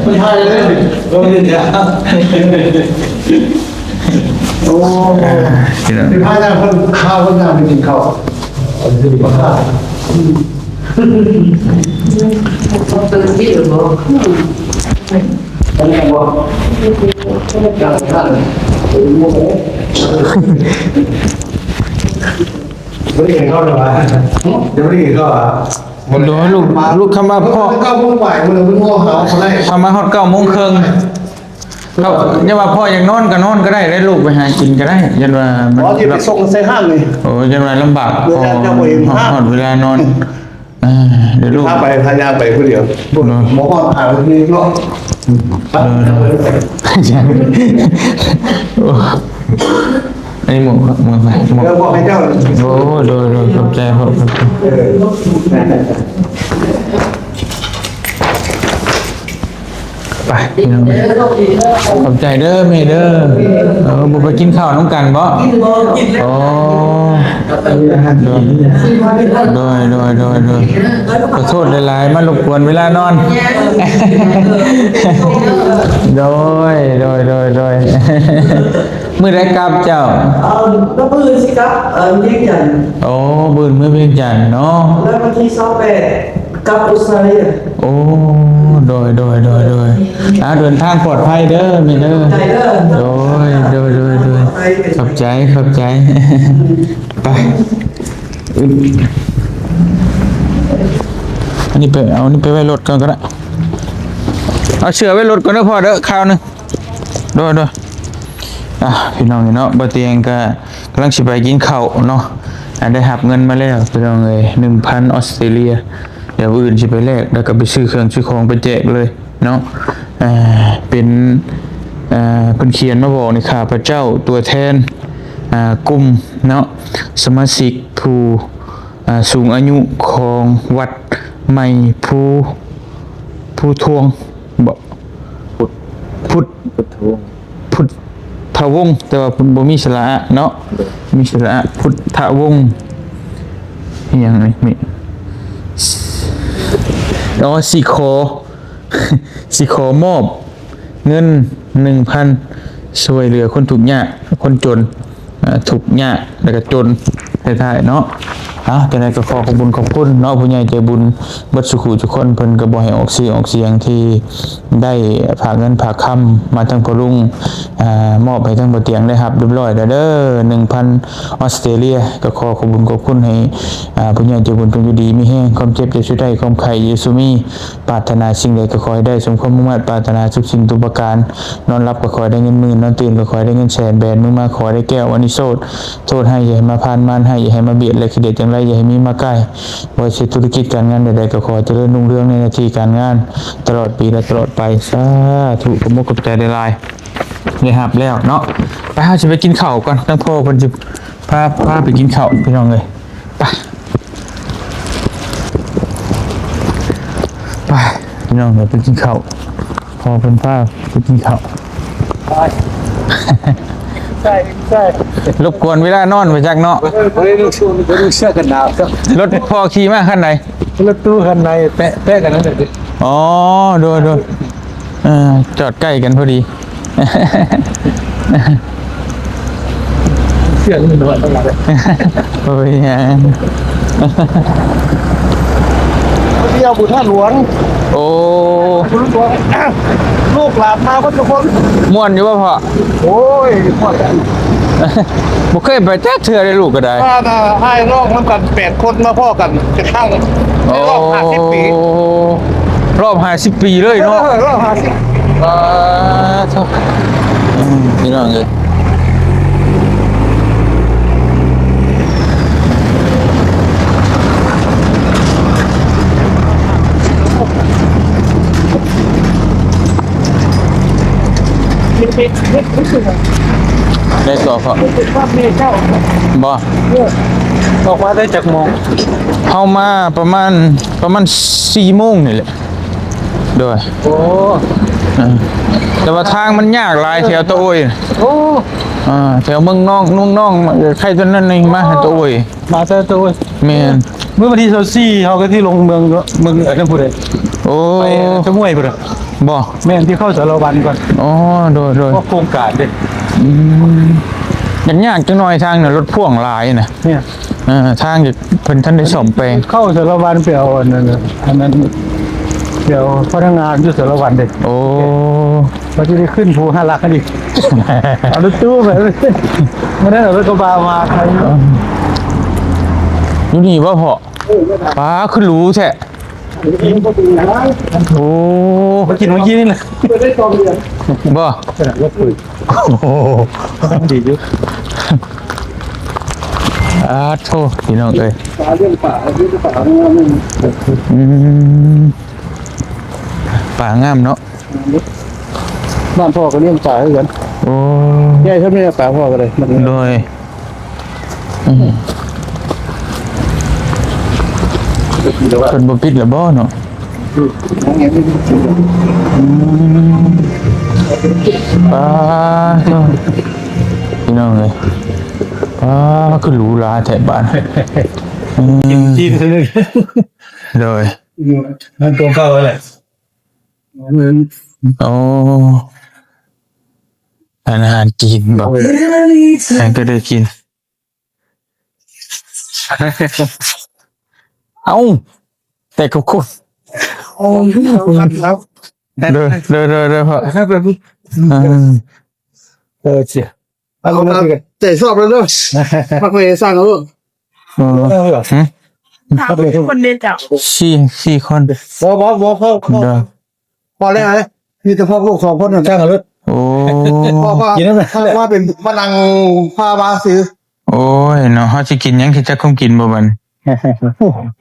ມັນຖ່າຍເລີຍ. ໂອ້ຍ ເດີ. ໂອ້ ພີ່ນ້ອງ ຊິພາຍາມເພິ່ນ ພາເພິ່ນຍ່າງໄປກິນເຂົ້າ ເພິ່ນຊິບໍ່ພາ ເພິ່ນກິນບໍ່ ເພິ່ນບໍ່ ເພິ່ນການທານ ບໍ່ໄດ້ກິນເຂົ້າແລ້ວຫວາ ຍັງບໍ່ໄດ້ກິນເຂົ້າຫວາ ໂດຍ ລູກ ລູກ ຄຳວ່າພໍ່ ເກົ້າໂມງປາຍ ເພິ່ນ ເພິ່ນໂທຫາເຮົາບໍ່ໄດ້ ເຂົ້າມາຮອດເກົ້າໂມງເຄິ່ງ. ເຂົາ ຢ່າວ່າພໍ່ຢາກນອນກໍນອນກໍໄດ້ເດ້ ລູກໄປຫາກິນກໍໄດ້ ຢ້ານວ່າມັນ ບໍ່ ຊິໄປສົ່ງໃສ່ຮ້ານນີ້ ໂອ້ ຢ້ານວ່າລຳບາກ ເວລາເຈົ້າບໍ່ເຫັນ ຮອດເວລານອນ ອ່າ ດຽວລູກ ພາໄປ ພາຍ່າງໄປຜູ້ດຽວ ໂດຍ ບໍ່ຮອດຫ້ານາທີເນາະ ໂດຍ ໂດຍ ໂອ້ ອັນນີ້ໝວກ ໝວກ ໝວກ ເອີ ມອບໃຫ້ເຈົ້າ ໂອ້ ໂດຍ ໂດຍ ຂອບໃຈພໍ່ ຂອບໃຈ ເອີ ໄປ ພີ່ນ້ອງ ຂອບໃຈເດີແມ່ເດີ ເອີ ບໍ່ໄປກິນເຂົ້ານຳກັນບໍ? ໂອ້ ໂດຍ ໂດຍ ໂດຍ ໂດຍ ໂດຍ ຂໍໂທດຫຼາຍໆ ມາລົບກວນເວລານອນ ໂດຍ ໂດຍ ໂດຍ ໂດຍ ມື້ໃດກັບເຈົ້າ? ເອີ ມື້ອື່ນຊິກັບ ເອີ ວຽງຈັນ ໂອ້ ມື້ອື່ນເມືອວຽງຈັນເນາະ ແລ້ວວັນທີຊາວແປດ ກັບອົດສະຕາລີ ໂອ້ ໂດຍ ໂດຍ ໂດຍ ໂດຍ ອ່າ ເດີນທາງປອດໄພເດີແມ່ເດີ ໂດຍ ໂດຍ ໂດຍ ໂດຍ ຂອບໃຈ ຂອບໃຈ ໄປ ອັນນີ້ໄປ ເອົານີ້ໄປໄວ້ລົດກ່ອນກໍໄດ້ ເອົາເສື້ອໄວ້ລົດກ່ອນເດີພໍ່ເດີ ຄາວໜຶ່ງ ໂດຍ ໂດຍ ອ່າ ພີ່ນ້ອງເນາະ ບ່າວຕຽງກໍກຳລັງຊິໄປກິນເຂົ້າເນາະ ອ່າ ໄດ້ຮັບເງິນມາແລ້ວພີ່ນ້ອງເອີຍ ໜຶ່ງພັນອອສເຕຣເລຍ ດຽວມື້ອື່ນຊິໄປແລກ ແລ້ວກໍໄປຊື້ເຄື່ອງຊື້ຂອງໄປແຈກເລີຍເນາະ ອ່າ ເປັນ ອ່າ ເພິ່ນຂຽນມາບອກນີ້ ຂ້າພະເຈົ້າຕົວແທນ ອ່າ ກຸ່ມເນາະ ສະມາຊິກຜູ້ ອ່າ ສູງອາຍຸຂອງວັດໃໝ່ພູ ພູທວງ ບໍ່ ພຸດ ພຸດທະວົງ ພຸດທະວົງ ແຕ່ວ່າບໍ່ມີສະຫຼະອະເນາະ ໂດຍ ມີສະຫຼະອະ ພຸດທະວົງ ອີຫຍັງນີ້ ມີ ອໍ ຊິຂໍ ຊິຂໍມອບເງິນໜຶ່ງພັນ ຊ່ວຍເຫຼືອຄົນທຸກຍາກ ຄົນຈົນ ເອີ ທຸກຍາກ ແລ້ວກໍຈົນທ້າຍໆເນາະ ເອົາ ຈັ່ງໃດກໍຂໍຂອບບຸນຂອບຄຸນເນາະ ຜູ້ໃຫຍ່ໃຈບຸນເບິດສູ່ຜູ້ສູ່ຄົນ ເພິ່ນກໍບໍ່ໃຫ້ອອກຊື່ອອກສຽງ ທີ່ໄດ້ຝາກເງິນຝາກຄຳມາທາງພໍ່ລຸງ ອ່າ ມອບໃຫ້ທາງບ່າວຕຽງໄດ້ຮັບຮຽບຮ້ອຍແລ້ວເດີ ໜຶ່ງພັນອອສເຕຣເລຍ ກໍຂໍຂອບບຸນຂອບຄຸນໃຫ້ ອ່າ ຜູ້ໃຫຍ່ໃຈບຸນຈົ່ງຢູ່ດີມີແຮງ ຄວາມເຈັບຢ່າສູ່ໄດ້ ຄວາມໄຂ້ຢ່າສູ່ມີ ປາດຖະໜາສິ່ງໃດກໍຂໍໃຫ້ໄດ້ສົມຄວາມມຸ່ງມາດປາດຖະໜາທຸກສິ່ງທຸກປະການ ນອນຫຼັບກໍຂໍໃຫ້ໄດ້ເງິນໝື່ນ ນອນຕື່ນກໍຂໍໃຫ້ໄດ້ເງິນແສນ ບາດມືມາຂໍໃຫ້ໄດ້ແກ້ວມະນີໂຊດ ໂທດຮ້າຍຢ່າໃຫ້ມາຜ່ານ ມານຮ້າຍຢ່າໃຫ້ມາບຽດ ແລະ ຂີ້ເດດຈັ່ງໄລຢ່າໃຫ້ມີມາໃກ້ ບໍ່ວ່າຊິທຸລະກິດການງານໃດໆກໍຂໍໃຫ້ຈະເລີນຮຸ່ງເຮືອງໃນໜ້າທີ່ການງານ ຕະຫຼອດປີ ແລະ ຕະຫຼອດໄປ ສາທຸ ຂອບອົກຂອບໃຈຫຼາຍໆ ໄດ້ຮັບແລ້ວເນາະ ໄປ ເຮົາຊິໄປກິນເຂົ້າກ່ອນ ທາງພໍ່ເພິ່ນຊິພາ ພາໄປກິນເຂົ້າ ພີ່ນ້ອງເອີຍ ໄປ ໄປ ພີ່ນ້ອງເອີຍ ໄປກິນເຂົ້າ ພໍ່ເພິ່ນພາໄປກິນເຂົ້າ ໃຊ່ ໃຊ່ ລົບກວນເວລານອນໄປຈັກເນາະ ເອີ ບໍ່ໄດ້ລູກເສື້ອ ບໍ່ໄດ້ລູກເສື້ອກັນໜາວ ລົດພໍ່ຂີ່ມາຄັນໃດ? ລົດຕູ້ຄັນໃນ ແປະ ແປະກັນນັ້ນແຫຼະ ອໍ ໂດຍ ໂດຍ ເອີ ຈອດໃກ້ກັນພໍດີ ເຄື່ອງມັນນ້ອຍເທົ່ານັ້ນແຫຼະ ໂອ້ຍ ຫຍັງ ດຽວບຸນທາດຫຼວງ ໂອ້ ບຸນຫຼວງ ລູກຫຼານມາເບິດທຸກຄົນ ມ່ວນຢູ່ບໍ່ພໍ່? ໂອ້ຍ ມ່ວນ ບໍ່ເຄີຍໄປຈັກເທື່ອເດ້ ລູກກໍໄດ້ ພາອ້າຍນ້ອງນຳກັນແປດຄົນມາພໍ້ກັນຈັກຄັ້ງ ໃນຮອບຫ້າສິບປີ ໂອ້ ຮອບຫ້າສິບປີເລີຍເນາະ ເອີ ຮອບຫ້າສິບ ປາດໂທ້ ອືມ ພີ່ນ້ອງເອີຍ ໄດ້ຕໍ່ເພາະ ບໍ່ ອອກມາໄດ້ຈັກໂມງ? ເຮົາມາປະມານ ປະມານສີ່ໂມງນີ້ແຫຼະ ໂດຍ ໂອ້ ເອີ ແຕ່ວ່າທາງມັນຍາກຫຼາຍແຖວຕະໂອຍ ໂອ້ ອ່າ ແຖວເມືອງນອງ ເມືອງນອງ ໃກ້ຕົວນັ້ນນີ້ ມາຫາຕະໂອຍ ມາແຕ່ໂຕ ແມ່ນ ມື້ວັນທີຊາວສີ່ ເຮົາກໍຊິລົງເມືອງ ເມືອງເອີນນຳຜູ້ໃດ ໂອ້ ໄປຕະໝວຍພຸ້ນນະ. ບໍ່ ແມ່ນ ທີ່ເຂົ້າສາລະວັນກ່ອນ. ອໍ ໂດຍໆ ພວກໂຄງການເດ້. ອືມ ຍາກໆ ຈັກໜ້ອຍທາງນະ ລົດພ່ວງຫຼາຍນະ. ແມ່ນ ເອີ ທາງເພິ່ນທັນໄດ້ສ້ອມແປງ. ເຂົ້າສາລະວັນໄປເອົາອັນນັ້ນນະ ອັນນັ້ນ ໄປເອົາພະນັກງານຢູ່ສາລະວັນເດ້. ໂອ້ ວ່າຊິໄດ້ຂຶ້ນພູຫາຫຼັກຫັ້ນອີກ ເອົາລົດຕູ້ໄປ. ມື້ນັ້ນເອົາລົດກະບະມາ. ຢູ່ນີ້ບໍ່ພໍ່? ປ້າ ຄືຫຼູແທ້. ໂອ້ ມາກິນມື້ກີ້ນີ້ນະ. ບໍ່? ໂອ້ໂຫ ດີຢູ່. ອາໂທ້ ພີ່ນ້ອງເອີຍ ປາລ້ຽງປາ ປາງາມເນາະ. ອືມ ປາງາມເນາະ. ບ້ານພໍ່ກໍລ້ຽງປາຄືກັນ. ໂອ້ ໃຫຍ່ສ່ຳນີ້ປາພໍ່ກໍໄດ້. ໂດຍ ອືມ ເພິ່ນບໍ່ປິດລະບໍ່ເນາະ? ອືມ ປາໂທ້ ພີ່ນ້ອງເອີຍ ປາ ຄືຫຼູຫຼາແທ້ບ້ານ. ອືມ ໂດຍ ມັນຕົວເກົ່າແຫຼະ. ໂອ້ ອາຫານຈີນບໍ່? ເອີ ໃຜກໍໄດ້ກິນ. ເອົ້າ ແຕ່ກໍຄົນ ໂອ້ ເດີ ເດີ ເດີ ເດີ ພໍ່ ເອີ ເອີ ເຈົ້າ ເອົາຕາມໃຈຊອບເລີຍເດີ ມັກແມ່ສັ່ງເອົາໂລດ. ເອີ ຫຶ ສາມຄົນເດ້ເຈົ້າ ສີ່ ສີ່ຄົນ. ບໍ່ ບໍ່ ບໍ່ ພໍ ພໍແລ້ວ ມີແຕ່ພວກລູກສອງຄົນນັ້ນ ສັ່ງເອົາໂລດ. ໂອ້ ພໍວ່າ ພໍວ່າເປັນມານັ່ງພາມາຊື້. ໂອ້ຍເນາະ ເຮົາຊິກິນຫຍັງ ຊິຈັກຄວາມກິນບໍ່ບັດນີ້.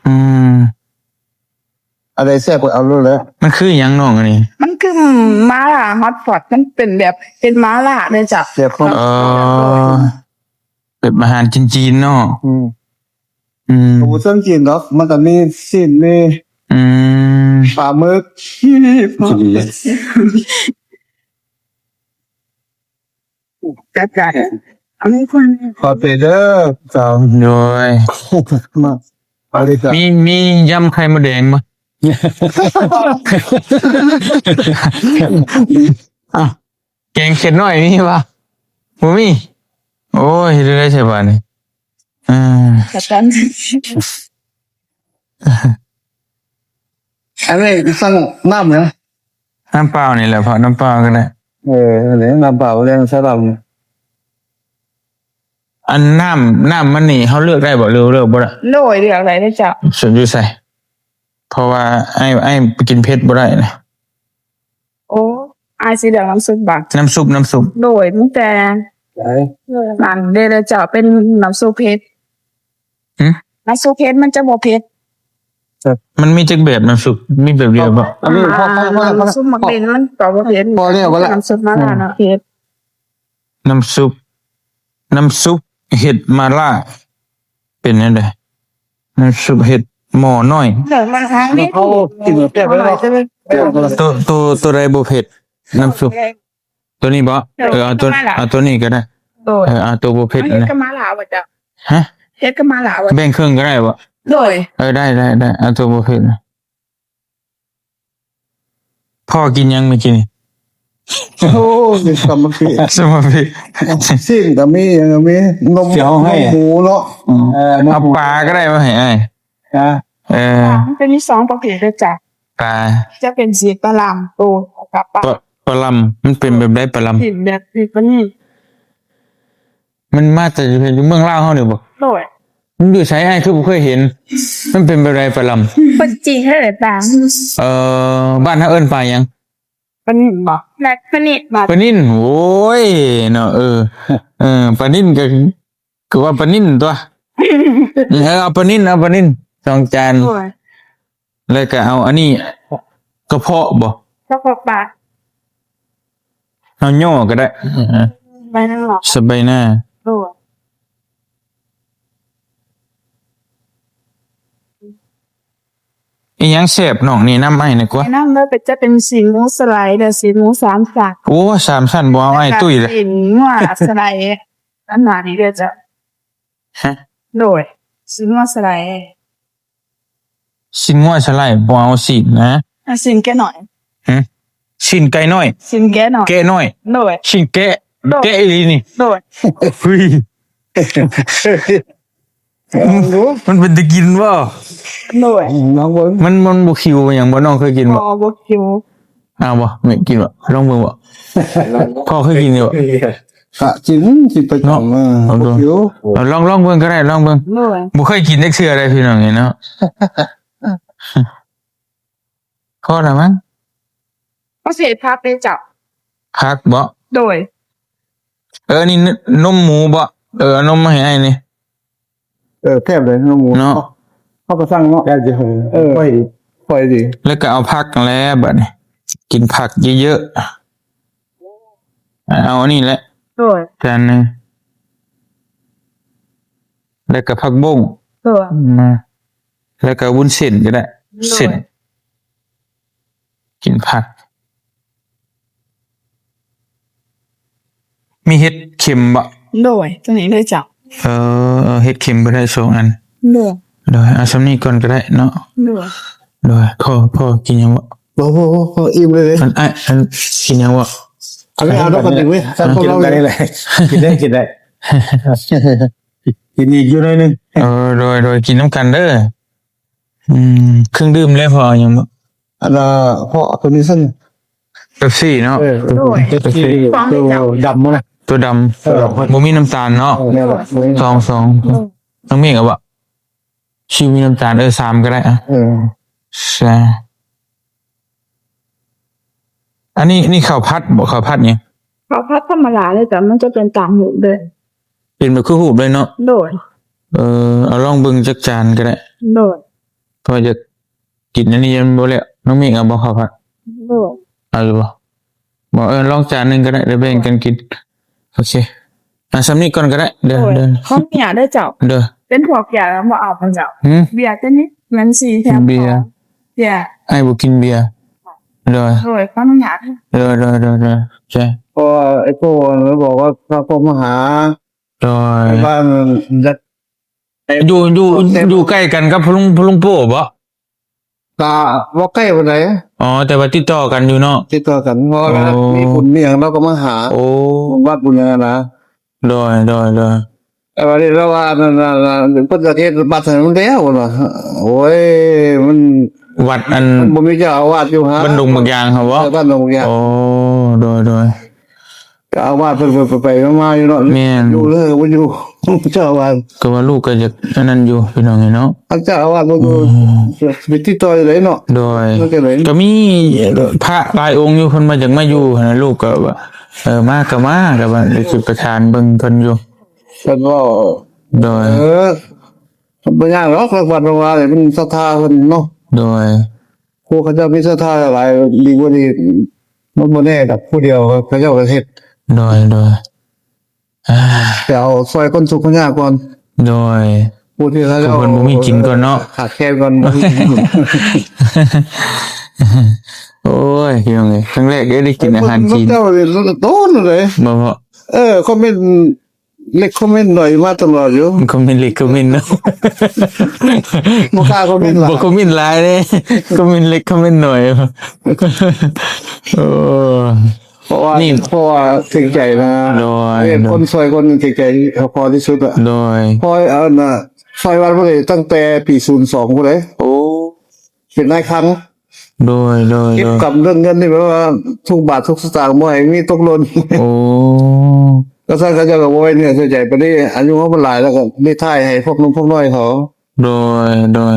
ອືມ ອັນໃດແຊບກໍເອົາໂລດແຫຼະ. ມັນຄືຫຍັງນ້ອງອັນນີ້? ມັນຄືມາລ່າຮອດພອດ ມັນເປັນແບບເປັນມາລ່າເດ້ເຈົ້າ. ແບບຂອງ ເອີ ແບບອາຫານຈີນໆເນາະ. ອືມ ອືມ ກໍບໍ່ເຊີງຈີນດອກ ມັນກໍມີຊີ້ນ ມີ ອືມ ປາໝຶກ ຈັດການ ອັນນີ້ຄົນ ຂໍເປັນເດີເຈົ້າ. ໂດຍ ມາ ເອົາເລີຍເຈົ້າ. ມີ ມີຢຳໄຂ່ມົດແດງບໍ່? ອ້າວ ແກງເຂັດນ້ອຍມີບໍ່? ບໍ່ມີ. ໂອ້ຍ ເຮັດແນວໃດຊະບາດນີ້? ອ່າ ສະຕັນ ອັນນີ້ສັ່ງນ້ຳຫຍັງ? ນ້ຳເປົ່ານີ້ແຫຼະພໍ່ ນ້ຳເປົ່າກໍໄດ້. ເອີ ອັນນີ້ນ້ຳເປົ່າ ເລື່ອງສະດຳ. ອັນນ້ຳ ນ້ຳມັນນີ້ເຮົາເລືອກໄດ້ບໍ່ ຫຼືເລືອກບໍ່ໄດ້? ໂດຍ ເລືອກໄດ້ເດ້ເຈົ້າ. ສະ ຢູ່ໃສ? ເພາະວ່າອ້າຍ ອ້າຍໄປກິນເຜັດບໍ່ໄດ້ນະ. ໂອ້ ອ້າຍຊິເລືອກນ້ຳຊຸບບາດ. ນ້ຳຊຸບ ນ້ຳຊຸບ. ໂດຍ ມີແຕ່ ໃສ? ອັນເດ້ເຈົ້າ ເປັນນ້ຳຊຸບເຜັດ. ຫຶ? ນ້ຳຊຸບເຜັດມັນຈະບໍ່ເຜັດ. ມັນມີຈັກແບບນ້ຳຊຸບ? ມີແບບດຽວບໍ່? ອັນນີ້ ອ່າ ນ້ຳຊຸບໝາກເບັນມັນກໍບໍ່ເຜັດ. ພໍແລ້ວ ພໍແລ້ວ. ນ້ຳຊຸບມາລາເນາະ ເຜັດ. ນ້ຳຊຸບ ນ້ຳຊຸບເຫັດມາລ່າ ເປັນແນວໃດ? ນ້ຳຊຸບເຫັດໝໍ້ນ້ອຍ. ເອົາກິນແບບ ໂຕ ໂຕ ໂຕໃດບໍ່ເຜັດ? ນ້ຳຊຸບ ໂຕນີ້ບໍ່? ເອີ ເອົາໂຕ ເອົາໂຕນີ້ກໍໄດ້. ໂດຍ ເອີ ເອົາໂຕບໍ່ເຜັດ. ເຮັດກັບມາລ່າບໍ່ເຈົ້າ? ຮະ? ເຮັດກັບມາລ່າບໍ່? ແບ່ງເຄິ່ງກໍໄດ້ບໍ່? ໂດຍ ເອີ ໄດ້ ໄດ້ ໄດ້ ເອົາໂຕບໍ່ເຜັດນະ. ພໍ່ກິນຫຍັງມື້ກີ້ນີ້? ໂອ້ຍ ສາມາພິ ສາມາພິ ຊີ້ນກໍມີ ຫຍັງກໍມີ ນົມ ເອົາໃຫ້ ນົມໝູເນາະ. ອືມ ເອີ ເອົາປາກໍໄດ້ມາໃຫ້ອ້າຍ. ເອີ ເອີ ປາມັນຈະມີສອງປະເພດເດີຈ້ະ. ປາ ຈະເປັນສີປາລຳໂຕ ແລ້ວກໍປາ ປາ ປາລຳ. ມັນເປັນແບບໃດປາລຳ? ເປັນແບບນີ້ ປານີ້. ມັນມາແຕ່ຢູ່ເມືອງລາວເຮົານີ້ບໍ່? ໂດຍ ມັນຢູ່ໃສ? ອ້າຍຄືບໍ່ເຄີຍເຫັນ. ມັນເປັນແບບໃດປາລຳ? ເພິ່ນຈີເຮັດປາ. ເອີ ບ້ານເຮົາເອີ້ນປາຫຍັງ? ປານິນບໍ່? ແບບປານິນບໍ່? ປານິນ. ໂອ້ຍເນາະ ເອີ ເອີ ປານິນກໍ ກໍວ່າປານິນຕົວະ. ເອີ ເອົາປານິນ ເອົາປານິນສອງຈານ. ໂດຍ ແລ້ວກໍເອົາອັນນີ້ ກະເພາະບໍ່? ກະເພາະປາ ເຮົາຍໍ້ກໍໄດ້. ເອີ ສະບາຍໜ້າ. ໂດຍ ອີຫຍັງແຊບນ້ອງແນະນຳອ້າຍແດ່ກວ່າ? ແນະນຳເດີ ເປັນ ຈະເປັນຊີ້ນໝູສະໄລ ແລະ ຊີ້ນໝູສາມຊັ້ນ. ໂອ້ ສາມຊັ້ນບໍ່ເອົາ ອ້າຍຕຸ້ຍເລີຍ. ຊີ້ນງົວສະໄລ ອັນໜ້ານີ້ເດີເຈົ້າ. ຮະ? ໂດຍ ຊີ້ນງົວສະໄລ. ຊີ້ນງົວສະໄລບໍ່ເອົາຊີ້ນນະ. ອ່າ ຊີ້ນແກະນ້ອຍ. ຫຶ? ຊີ້ນໄກ່ນ້ອຍ? ຊີ້ນແກະນ້ອຍ. ແກະນ້ອຍ? ໂດຍ. ຊີ້ນແກະ? ໂດຍ. ແກະອີ່ຫຼີນີ້? ໂດຍ. ຫຶຍ. ລອງດູ. ມັນເປັນຕາກິນບໍ່? ໂດຍ. ລອງເບິ່ງ. ມັນ ມັນບໍ່ຄິວຫຍັງບໍ່? ນ້ອງເຄີຍກິນບໍ່? ບໍ່ ບໍ່ຄິວ. ເອົາບໍ່? ແມ່ກິນບໍ່? ລອງເບິ່ງບໍ່? ພໍ່ເຄີຍກິນຢູ່ບໍ່? ກະກິນ ກິນປະຈຳ. ເນາະ. ເອີ ລອງເບິ່ງ. ບໍ່ຄິວ. ເອົາ ລອງ ລອງເບິ່ງກໍໄດ້ ລອງເບິ່ງ. ໂດຍ. ບໍ່ເຄີຍກິນຈັກເທື່ອໃດພີ່ນ້ອງເອີຍເນາະ. ພໍລະມັ້ງ. ເຂົາຊິເຮັດຜັກເດ້ເຈົ້າ. ຜັກບໍ? ໂດຍ. ເອີ ນີ້ ນ- ນົມໝູບໍ? ເອີ ເອົານົມມາໃຫ້ອ້າຍແດ່. ເອີ ແຊບເລີຍ ນົມໝູເນາະ. ເຮົາກໍສັ່ງເນາະ. ແຊບຢູ່. ເອີ ຄ່ອຍດີ ຄ່ອຍດີ. ແລ້ວກໍເອົາຜັກຫັ້ນແຫຼະ ບາດນີ້ ກິນຜັກເຍີະໆ. ເອົາອັນນີ້ແຫຼະ. ໂດຍ. ຈານໜຶ່ງ. ແລ້ວກໍຜັກບົ້ງ. ໂດຍ. ມາ ແລ້ວກໍວຸ້ນເສັ້ນກໍໄດ້. ໂດຍ. ເສັ້ນ ກິນຜັກ. ມີເຫັດເຂັມບໍ່? ໂດຍ. ຕົວນີ້ເດີເຈົ້າ. ເອີ ເອີ ເຫັດເຂັມກໍໄດ້ສອງອັນ. ໂດຍ. ໂດຍ. ເອົາສ່ຳນີ້ກ່ອນກໍໄດ້ເນາະ. ໂດຍ. ໂດຍ. ພໍ່ ພໍ່ກິນຫຍັງບໍ່? ບໍ່ ບໍ່ ບໍ່ ບໍ່ ອີ່ມເລີຍ. ອັນ ອ້າຍ ອັນ ກິນຫຍັງບໍ່? ອັນນີ້ເອົາດອກກະຕິເວີຍ. ກິນນຳກັນນີ້ແຫຼະ. ກິນໄດ້ ກິນໄດ້. ກິນອີກຢູ່ໜ້ອຍໜຶ່ງ. ເອີ ໂດຍ ໂດຍ. ກິນນຳກັນເດີ. ອືມ ເຄື່ອງດື່ມແລ້ວ ພໍ່ເອົາຫຍັງບໍ່? ອັນນ່າ ພໍ່ເອົາໂຕນີ້ຊັ້ນ. ເປັບຊີເນາະ. ເອີ ໂດຍ. ເປັບຊີ ໂຕດຳນະ. ໂຕດຳ. ເອີ ບໍ່ມີນ້ຳຕານເນາະ. ເອີ ແມ່ນລະ. ສອງ ສອງ. ໂດຍ. ນ້ອງເມກເອົາບໍ່? ຊິວມີນ້ຳຕານ. ເອີ ສາມກໍໄດ້ອະ. ເອີ ສາມ. ອັນນີ້ ນີ້ເຂົ້າຜັດບໍ? ເຂົ້າຜັດຫຍັງ? ເຂົ້າຜັດທຳມະດາເລີຍ ແຕ່ມັນຈະເປັນຕາມຮູບເລີຍ. ເປັນແບບຄືຮູບເລີຍເນາະ? ໂດຍ. ເອີ ເອົາລອງເບິ່ງຈັກຈານກໍໄດ້. ໂດຍ. ເພາະວ່າຢາກກິນອັນນີ້ຍັງບໍ່ແລ້ວ. ນ້ອງເມກເອົາບໍ່ເຂົ້າຜັດ? ໂດຍ. ເອົາຢູ່ບໍ່? ບໍ່ ເອີ ລອງຈານໜຶ່ງກໍໄດ້ ແລ້ວແບ່ງກັນກິນ. ໂອເຄ ອ່າ ສ່ຳນີ້ກ່ອນກໍໄດ້. ໂດຍ ໂດຍ. ຂໍອະນຸຍາດເດີເຈົ້າ. ໂດຍ. ເປັນພວກເບຍບໍ່ເອົາບໍ່ເຈົ້າ? ຫື? ເບຍຕົວນີ້ແມ່ນສີ່ແຖມສອງ. ເບຍ ເບຍ ອ້າຍບໍ່ກິນເບຍ. ໂດຍ. ໂດຍ ຂໍອະນຸຍາດ. ໂດຍ ໂດຍ ໂດຍ ໂດຍ. ເພາະວ່າໄອ້ໂປ້ມັນບອກວ່າເຂົາມາຫາ. ໂດຍ. ບ້ານ ຢູ່ ຢູ່ ຢູ່ໃກ້ກັນກັບພໍ່ລຸງ ພໍ່ລຸງໂປ້ບໍ່? ກະບໍ່ໃກ້ປານໃດ. ອໍ ແຕ່ວ່າຕິດຕໍ່ກັນຢູ່ເນາະ. ຕິດຕໍ່ກັນ ເພາະວ່າ ໂອ້ ມີບຸນມີຫຍັງລາວກໍມາຫາ. ໂອ້ ບຸນວັດບຸນຫຍັງນະ. ໂດຍ ໂດຍ ໂດຍ. ແຕ່ວ່ານີ້ລາວວ່ານັ້ນ ນັ້ນ ນັ້ນ ເພິ່ນຢາກເຮັດວັດໃຫ້ມັນແລ້ວວ່າ. ໂອ້ຍ ມັນ ວັດອັນ ມັນບໍ່ມີເຈົ້າອາວາດຢູ່ຫາ ບ້ານດົງບັກຢາງຫັ້ນບໍ? ເອີ ບ້ານດົງບັກຢາງ. ໂອ້ ໂດຍ ໂດຍ. ເຈົ້າອາວາດເພິ່ນໄປໆມາໆຢູ່ເນາະ. ແມ່ນ. ຢູ່ເລີຍບໍ່ຢູ່ ເຈົ້າອາວາດ. ກໍວ່າລູກກໍຢາກອັນນັ້ນຢູ່ພີ່ນ້ອງເອີຍເນາະ. ອັນເຈົ້າອາວາດບໍ່ຢູ່ ອືມ ຊິໄປຕິດຕໍ່ຢູ່ໃດເນາະ. ໂດຍ. ມັນຈັ່ງໃດ ກໍມີພະຫຼາຍອົງຢູ່ ເພິ່ນວ່າຢາກມາຢູ່ຫັ້ນນະ. ລູກກໍວ່າ ເອີ ມາກໍມາ ກໍວ່າຊິປະສານເບິ່ງເພິ່ນຢູ່. ເພິ່ນເວົ້າ. ໂດຍ. ເອີ ບໍ່ຍາກດອກ ວັດວານີ້ມັນສັດທາເພິ່ນເນາະ. ໂດຍ. ຜູ້ເຂົາເຈົ້າມີສັດທາຫຼາຍ ດີກວ່ານີ້ ມັນບໍ່ແນ່ດອກ ຜູ້ດຽວເຂົາເຈົ້າກໍເຮັດ. ໂດຍ ໂດຍ. ອ່າ ໄປເອົາຊ່ອຍຄົນທຸກຄົນຍາກກ່ອນ. ໂດຍ. ຜູ້ທີ່ເຂົາເຈົ້າ ຜູ້ເພິ່ນບໍ່ມີກິນກ່ອນເນາະ ຂາດແຄນກ່ອນ. ໂອ້ຍ ພີ່ນ້ອງເອີຍ ຄັ້ງແລກເດ້ໄດ້ກິນອາຫານຈີນ. ເຈົ້ານີ້ໂດນເລີຍ ບໍ່ ບໍ່ ເອີ ຄອມເມັນ ເລັກຄອມເມັນໜ້ອຍມາຕະຫຼອດຢູ່. ຄອມເມັນເລັກຄອມເມັນໜ້ອຍ ບໍ່ກ້າຄອມເມັນຫຼາຍ ບໍ່ຄອມເມັນຫຼາຍເດ້. ຄອມເມັນເລັກຄອມເມັນໜ້ອຍ. ໂອ້ ເພາະວ່າ ນີ້ ເພາະວ່າເກງໃຈນະ. ໂດຍ. ເອີ ຄົນຊ່ອຍຄົນເກງໃຈພໍທີ່ສຸດອະ. ໂດຍ. ເພາະອັນນ່າ ຊ່ອຍວັດພຸ້ນເດ້ ຕັ້ງແຕ່ປີສູນສອງພຸ້ນເດ້. ໂອ້ ເປັນນາຍຄັງ. ໂດຍ ໂດຍ ເກັບກຳເລື່ອງເງິນນີ້ ແບບວ່າທຸກບາດທຸກສະຕາງບໍ່ໃຫ້ມີຕົກຫຼົ່ນ. ໂອ້ ກໍຊັ້ນເຂົາເຈົ້າກໍບໍ່ໄວ້ເນື້ອເຊື່ອໃຈປານໃດ. ອາຍຸເຮົາມັນຫຼາຍແລ້ວ ກໍໄດ້ຖ່າຍໃຫ້ພວກໜຸ່ມພວກນ້ອຍເຂົາ. ໂດຍ ໂດຍ.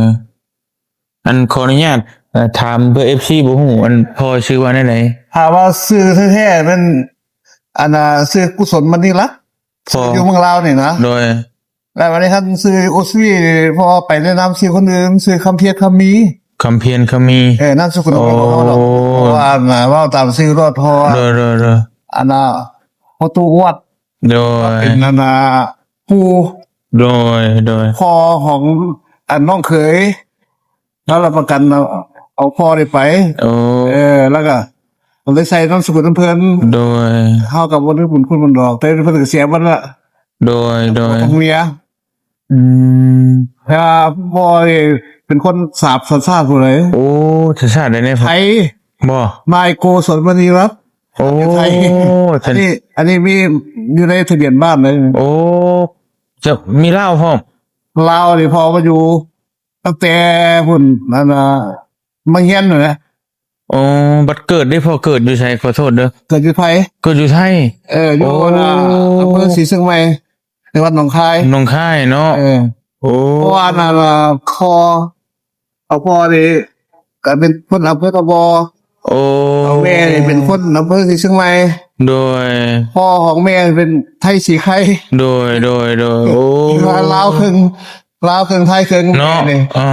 ອັນ ຂໍອະນຸຍາດ ເອີ ຖາມເພື່ອເອັຟຊີບໍ່ຮູ້ ອັນ ພໍ່ຊື່ວ່າແນວໃດ? ຖ້າວ່າຊື່ແທ້ໆແມ່ນ ອັນນ່າ ຊື່ກຸສົນມະນີລັດ ພໍ່ ຢູ່ເມືອງລາວນີ້ນະ. ໂດຍ. ແລ້ວບັດນີ້ຄັນຊື່ໂອຊີ ເພາະວ່າໄປແນະນຳຊື່ຄົນອື່ນ ຊື່ຄຳພຽນຄຳມີ. ຄຳພຽນຄຳມີ. ເອີ ນາມສະກຸນ ໂອ້ ເຮົາດອກ ເພາະວ່າ ອັນນ່າ ເວົ້າຕາມຊື່ໂລດ ເພາະວ່າ ໂດຍ ໂດຍ ໂດຍ ອັນນ່າ ພໍ່ຕູ້ວັດ. ໂດຍ ເປັນ ອັນນ່າ ປູ່. ໂດຍ ໂດຍ. ພໍ່ຂອງ ອັນ ນ້ອງເຂີຍ ລາວຮັບປະກັນເອົາ ເອົາພໍ່ນີ້ໄປ. ໂອ້ ເອີ ແລ້ວກໍເລີຍໃສ່ນາມສະກຸນນຳເພິ່ນ. ໂດຍ. ເຮົາກໍບໍ່ໄດ້ບຸນຄຸນເພິ່ນດອກ ແຕ່ເພິ່ນກໍເສຍໝົດລະ. ໂດຍ ໂດຍ. ຂອງເມຍ. ອືມ ອ່າ ພໍ່ນີ້ເປັນຄົນສາບສັນຊາດຜູ້ໃດ? ໂອ້ ສັນຊາດໃດແດ່? ໄທ ບໍ່? ນາຍໂກສົນ ມະນີລັດ ໂອ້ ຢູ່ໄທ. ອັນນີ້ ອັນນີ້ມີຢູ່ໃນທະບຽນບ້ານເລີຍ. ໂອ້ ຈະມີລາວພ້ອມ? ລາວນີ້ພໍ່ມາຢູ່ຕັ້ງແຕ່ພຸ້ນ ອັນນ່າ ມາຮຽນຫັ້ນແຫຼະ. ອໍ ບັດເກີດເດ້ ພໍ່ເກີດຢູ່ໃສ? ຂໍໂທດເດີ ເກີດຢູ່ໄທ. ເກີດຢູ່ໄທ? ເອີ ຢູ່ ໂອ້ ອັນນ່າ ອຳເພີສີຊຽງໃໝ່ ໃນວັດໜອງຄາຍ. ໜອງຄາຍເນາະ. ເອີ ໂອ້ ເພາະວ່າອັນນັ້ນ ພໍ່ ເອົາພໍ່ນີ້ກະເປັນຄົນອຳເພີຕະບໍ. ໂອ້ ເອົາແມ່ນີ້ເປັນຄົນອຳເພີສີຊຽງໃໝ່. ໂດຍ ພໍ່ຂອງແມ່ເປັນໄທສີໄຄ. ໂດຍ ໂດຍ ໂດຍ ໂອ້ ລາວເຄິ່ງ ລາວເຄິ່ງໄທເຄິ່ງເນາະ. ແມ່ນີ້ ອ່າ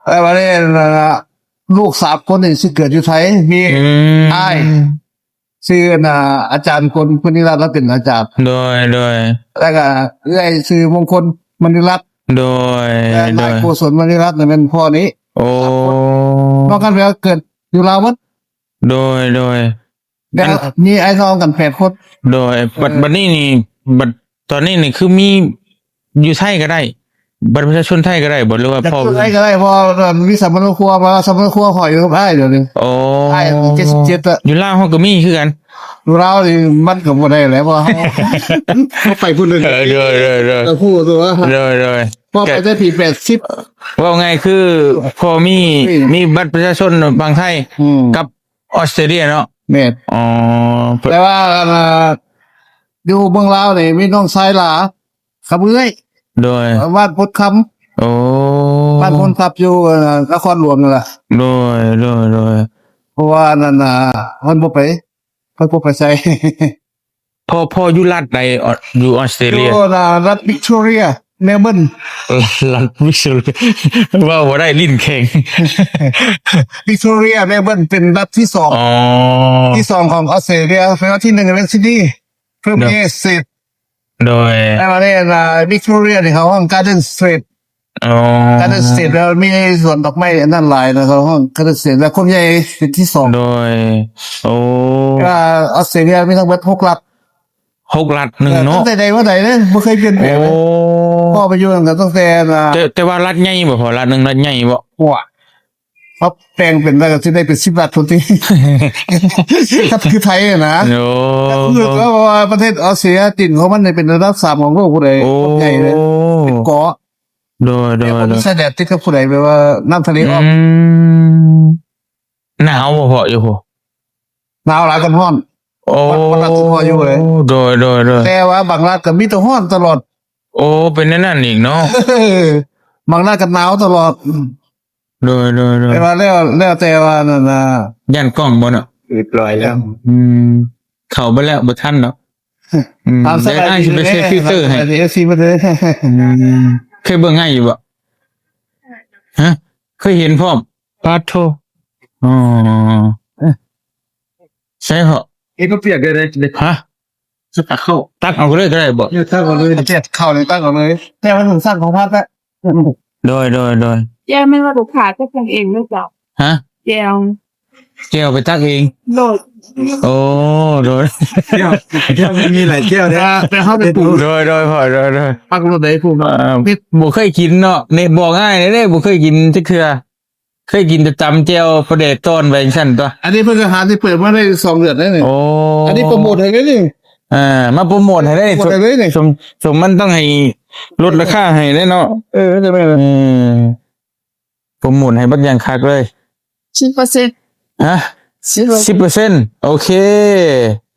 ແລ້ວບັດນີ້ ລູກສາມຄົນນີ້ຊິເກີດຢູ່ໄທ. ມີ ອືມ ອ້າຍ ຊື່ ອັນນ່າ ອາຈານກົນ ມະນີລັດ ລາວເປັນອາຈານ. ໂດຍ ໂດຍ ແລ້ວກະເອື້ອຍຊື່ມົງຄົນ ມະນີລັດ. ໂດຍ ແລະ ໂດຍ ນາຍໂກສົນ ມະນີລັດ ນັ້ນແມ່ນພໍ່ນີ້. ໂອ້ ສາມຄົນ ນອກນັ້ນແມ່ນເກີດຢູ່ລາວໝົດ. ໂດຍ ໂດຍ ແລ້ວ ອັນ ມີອ້າຍນ້ອງກັນແປດຄົນ. ໂດຍ ເອີ ບັດ ບັດນີ້ນີ້ ບັດຕອນນີ້ນີ້ຄືມີ ຢູ່ໄທກໍໄດ້ ບັດປະຊາຊົນໄທກໍໄດ້ບໍ່ ຫຼືວ່າພໍ່? ໄທກໍໄດ້ ເພາະວ່າມີສຳມະໂນຄົວ ມາສຳມະໂນຄົວຂ້ອຍຢູ່ກັບອ້າຍດຽວນີ້. ໂອ້ ອ້າຍເຈັດສິບເຈັດລະ. ຢູ່ລາວເຮົາກໍມີຄືກັນ. ຢູ່ລາວນີ້ມັນກໍບໍ່ໄດ້ແຫຼະ ເພາະເຮົາ ເຮົາໄປພຸ້ນເລີຍ. ເອີ ໂດຍ ໂດຍ ໂດຍ ກໍຮູ້ຕົວ. ໂດຍ ໂດຍ ເພາະໄປແຕ່ປີແປດສິບ. ເວົ້າງ່າຍຄືພໍ່ມີ ອືມ ມີບັດປະຊາຊົນຝັ່ງໄທ ອືມ ກັບ ອອສເຕຣເລຍເນາະ. ແມ່ນ. ອໍ ແຕ່ວ່າ ອັນ ຢູ່ເມືອງລາວນີ້ມີນ້ອງຊາຍຫຼ້າກັບເອື້ອຍ. ໂດຍ ບ້ານໂພນຄຳ. ໂອ້ ບ້ານໂພນຄຳຢູ່ ເອີ ນະຄອນຫຼວງນັ້ນລະ. ໂດຍ ໂດຍ ໂດຍ ເພາະວ່ານັ້ນນະ ເພິ່ນບໍ່ໄປ ເພິ່ນບໍ່ໄປໃສ. ພໍ່ ພໍ່ຢູ່ລັດໃດ? ອ- ຢູ່ອອສເຕຣເລຍ? ຢູ່ລັດວິກຕໍເຣຍ ເມລເບີນ. ລັດວິກຕໍເຣຍ ເວົ້າບໍ່ໄດ້ ລີ້ນແຂງ. ວິກຕໍເຣຍ ເມລເບີນ ເປັນລັດທີສອງ. ອໍ ທີສອງຂອງອອສເຕຣເລຍ. ແປວ່າທີໜຶ່ງແມ່ນຊິດນີ ເພີມເອສເຕດ. ໂດຍ ແລ້ວອັນນີ້ ວິກຕໍເຣຍນີ້ເຂົາຮ້ອງກາເດີນສະຕຣີດ. ອໍ ກາເດີນສະຕຣີດ ແລ້ວມີສວນດອກໄມ້ອັນນັ້ນຫຼາຍນະ ເຂົາຮ້ອງກາເດີນສະຕຣີດ ແລ້ວຄວາມໃຫຍ່ເປັນທີສອງ. ໂດຍ ໂອ້ ແຕ່ວ່າອອສເຕຣເລຍມີທັງເບິດຫົກລັດ. ຫົກລັດໜຶ່ງເນາະ. ເອີ ຕັ້ງແຕ່ໃດມາໃດເດ້ ບໍ່ເຄີຍປ່ຽນແປງເລີຍ. ໂອ້ ພໍ່ໄປຢູ່ນັ້ນກໍຕັ້ງແຕ່ນະ. ແຕ່ ແຕ່ວ່າລັດໃຫຍ່ບໍ່ພໍ່? ລັດໜຶ່ງລັດໃຫຍ່ບໍ່? ໂອ້ຍ ປັບແປງເປັນໄດ້ກໍຊິໄດ້ເປັນສິບລັດພຸ້ນຕິ ຄັນຄືໄທນະ. ໂອ້ ກໍຄື ເພາະວ່າປະເທດອອສເຕຣເລຍ ດິນຂອງມັນນີ້ເປັນລະດັບສາມຂອງໂລກພຸ້ນເດ. ໂອ້ ໃຫຍ່ເລີຍ ເປັນເກາະ. ໂດຍ ໂດຍ ແຕ່ບໍ່ມີຊາຍແດນຕິດກັບຜູ້ໃດ ແບບວ່ານ້ຳທະເລອອກ. ອືມ ໜາວບໍ່ພໍ່ຢູ່ພຸ້ນ? ໜາວຫຼາຍກວ່າຮ້ອນ. ໂອ້ ບາງລັດຊິພໍຢູ່ເລີຍ. ໂດຍ ໂດຍ ໂດຍ ແຕ່ວ່າບາງລັດກໍມີແຕ່ຮ້ອນຕະຫຼອດ. ໂອ້ ເປັນແນວນັ້ນອີກເນາະ. ບາງລັດກໍໜາວຕະຫຼອດ. ໂດຍ ໂດຍ ໂດຍ ແຕ່ວ່າແລ້ວ ແລ້ວແຕ່ວ່ານັ້ນນະ. ຢ້ານກ້ອງບໍ່ເນາະ? ຮຽບຮ້ອຍແລ້ວ. ອືມ ເຂົ້າໄປແລ້ວ ບໍ່ທັນດອກ. ອືມ ຕາມສະບາຍ ດຽວອ້າຍຊິໄປໃສ່ຟິວເຕີໃຫ້. ເອັຟຊີ ເບິ່ງເດີ. ອືມ ເຄີຍເບິ່ງອ້າຍຢູ່ບໍ່? ຮະ? ເຄີຍເຫັນພ້ອມ? ປາດໂທ ອໍ ໃສ່ເພາະ ເຮັດບໍ່ປຽກເລີຍເດ້. ຮະ? ຕັກເຂົ້າ ຕັກເອົາເລີຍກໍໄດ້ບໍ່? ເອີ ຕັກເອົາເລີຍ ແຈກເຂົ້ານີ້ ຕັກເອົາເລີຍ. ແຕ່ວ່າໜຶ່ງສັ່ງຂອງພັດແຫຼະ. ໂດຍ ໂດຍ ໂດຍ ແຈ່ວແມ່ນວ່າລູກຄ້າຈັດເອງເດີເຈົ້າ. ຮະ? ແຈ່ວ ແຈ່ວໄປຕັກເອງ. ໂດຍ ໂອ້ ໂດຍ ແຈ່ວ ແຈ່ວມັນມີຫຼາຍແຈ່ວເດ້ ແຕ່ເຮົາໄດ້ປຸງ. ໂດຍ ໂດຍ ພໍ່ ໂດຍ ໂດຍ ປັກລົດໄດ້ປຸງ. ເອີ ບໍ່ເຄີຍກິນເນາະ ນີ້ບອກອ້າຍແດ່ເດ້ ບໍ່ເຄີຍກິນຈັກເທື່ອ. ເຄີຍກິນແຕ່ຕຳແຈ່ວ ພໍແດດຕ້ອນໄປຈັ່ງຊັ້ນຕົວະ. ອັນນີ້ເພິ່ນກໍຫາທີ່ເປີດມາໄດ້ສອງເດືອນແລ້ວນີ້. ໂອ້ ອັນນີ້ໂປຣໂມດໃຫ້ເລີຍນີ້. ອ່າ ມາໂປຣໂມດໃຫ້ເລີຍ. ໂປຣໂມດໃຫ້ເລີຍນີ້. ສົມ ສົມມັນຕ້ອງໃຫ້ລົດລາຄາໃຫ້ເດ້ເນາະ. ເອີ ຈະແມ່ນ ເອີ ໂປຣໂມດໃຫ້ບັກຢ່າງຄັກເລີຍ. ສິບເປີເຊັນ. ຮະ? ສິບເປີເຊັນ. ສິບເປີເຊັນ. ໂອເຄ.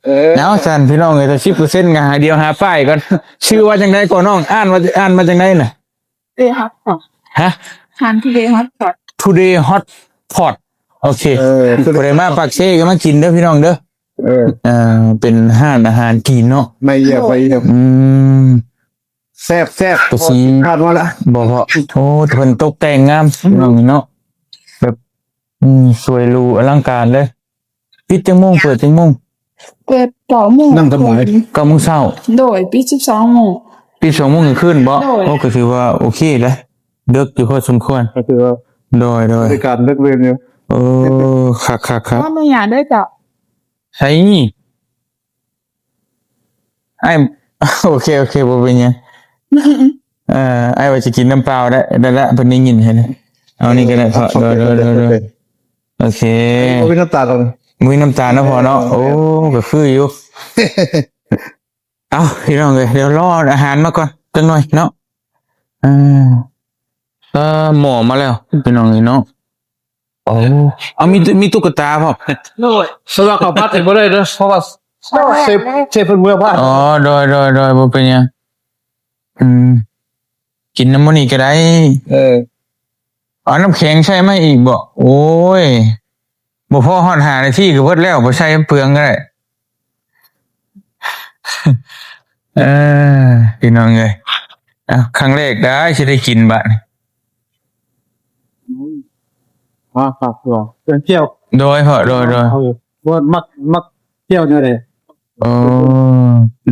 ເອີ ເອົາຊັ້ນພີ່ນ້ອງເອີຍ ຖ້າສິບເປີເຊັນກໍຫາ ດຽວຫາປ້າຍກ່ອນ. ຊື່ວ່າຈັ່ງໃດກໍນ້ອງ? ອ່ານວ່າ ອ່ານວ່າຈັ່ງໃດນະ? ເດຮອດພອດ. ຮະ? ຮ້ານທູເດຮອດພອດ. ທູເດຮອດພອດ. ໂອເຄ. ເອີ ຜູ້ໃດມາປາກເຊກໍມາກິນເດີພີ່ນ້ອງເດີ. ເອີ ເປັນຮ້ານອາຫານຈີນເນາະ. ມາຢ້ຽມ ມາຢ້ຽມ. ອືມ ແຊບໆ. ກໍຊິ ຂາດບໍ່ລະ ບໍ່ພໍ. ໂອ້ ເພິ່ນຕົກແຕ່ງງາມພີ່ນ້ອງເນາະ ແບບ ອືມ ສວຍຫຼູອະລັງການເລີຍ. ປິດຈັກໂມງ ເປີດຈັກໂມງ? ເປີດເກົ້າໂມງ. ນັ່ງແຕ່ບ່າຍ ເກົ້າໂມງເຊົ້າ. ໂດຍ ປິດສິບສອງໂມງ. ປິດສອງໂມງກາງຄືນບໍ? ໂດຍ. ໂອ້ ກໍຖືວ່າໂອເຄເດ້ ເດິກຢູ່ພໍສົມຄວນ. ກໍຖືວ່າ ໂດຍໆ ບໍລິການເດິກເລີຍ. ໂອ້ ຄັກໆໆ. ຂໍອະນຸຍາດເດີເຈົ້າ. ໃສນີ້? ອ້າຍ ໂອເຄ ໂອເຄ ບໍ່ເປັນຫຍັງ. ເອີ ອ້າຍວ່າຈະກິນນ້ຳເປົ່າໄດ້ ໄດ້ລະ ເພິ່ນໄດ້ຍິນໃຫ້ນະ. ເອົານີ້ກໍໄດ້ເພາະ ໂດຍ ໂດຍ ໂດຍ ໂດຍ ໂອເຄ ບໍ່ມີນ້ຳຕານດອກ ບໍ່ມີນ້ຳຕານເນາະພໍ່ເນາະ. ເອີ ໂອ້ ກໍຄືຢູ່. ເອົ້າ ພີ່ນ້ອງເອີຍ ດຽວລໍອາຫານມາກ່ອນຈັກໜ່ອຍເນາະ. ເອີ ເອີ ໝໍມາແລ້ວ ພີ່ນ້ອງເອີຍເນາະ. ໂອ້ ເອົາ ມີ ມີຕຸກກະຕາພ້ອມ. ໂດຍ ສຳລັບເຂົ້າພັດນີ້ບໍ່ໄດ້ເດີ ເພາະວ່າ ໂດຍ ເຊຟ ເຊຟເພິ່ນບໍ່ໃຫ້ພັດ. ອໍ ໂດຍ ໂດຍ ໂດຍ ບໍ່ເປັນຫຍັງ. ອືມ ກິນນ້ຳມື້ນີ້ກໍໄດ້. ເອີ ເອົານ້ຳແຂງໃສ່ມາອີກບໍ? ໂອ້ຍ ບໍ່ພໍຮອດຫ້ານາທີກໍເບິດແລ້ວ ບໍ່ໃສ່ເປືອງກໍໄດ້. ເອີ ພີ່ນ້ອງເອີຍ ເອົ້າ ຄັ້ງແລກໄດ້ ຊິໄດ້ກິນບາດນີ້. ມາ ຄັກຕົວະ ເປັນແຈ່ວ. ໂດຍພໍ່ ໂດຍ ໂດຍ ເອີ ບໍ່ມັກ ມັກແຈ່ວແນວໃດ? ໂອ້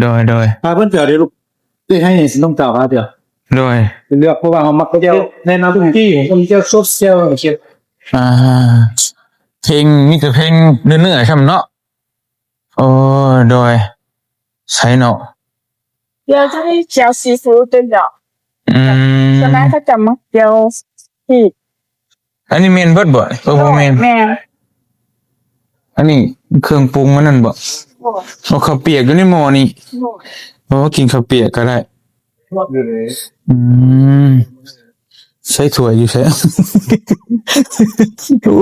ໂດຍ ໂດຍ ພາເພິ່ນໄປເອົາເດ້ລູກ ຊິໃຫ້ນ້ອງສາວພາໄປເອົາ. ໂດຍ ໄປເລືອກ ເພາະວ່າເຮົາມັກແຈ່ວ ແນະນຳທຸກທີ່ ເປັນແຈ່ວສົດ ແຈ່ວເຄັມ. ອ່າ ເພງ ມີແຕ່ເພງເນື້ອໆ ຊ້ຳເນາະ. ໂອ້ ໂດຍ ໃສເນາະ? ແຈ່ວ ແຈ່ວຊີຟູດເດ້. ອືມ ສ່ວນຫຼາຍເຂົາເຈົ້າມັກແຈ່ວຊີ. ອັນນີ້ແມ່ນເບິດບໍ່? ເອີ ບໍ່ແມ່ນ ແມ່ນ. ອັນນີ້ເຄື່ອງປຸງມັນນັ້ນບໍ່? ໂອ້ ເອົາເຂົ້າປຽກຢູ່ໃນໝໍ້ນີ້. ໂອ້ ກິນເຂົ້າປຽກກໍໄດ້. ອືມ ໃຊ້ຖ້ວຍຢູ່ໃສ? ໂອ້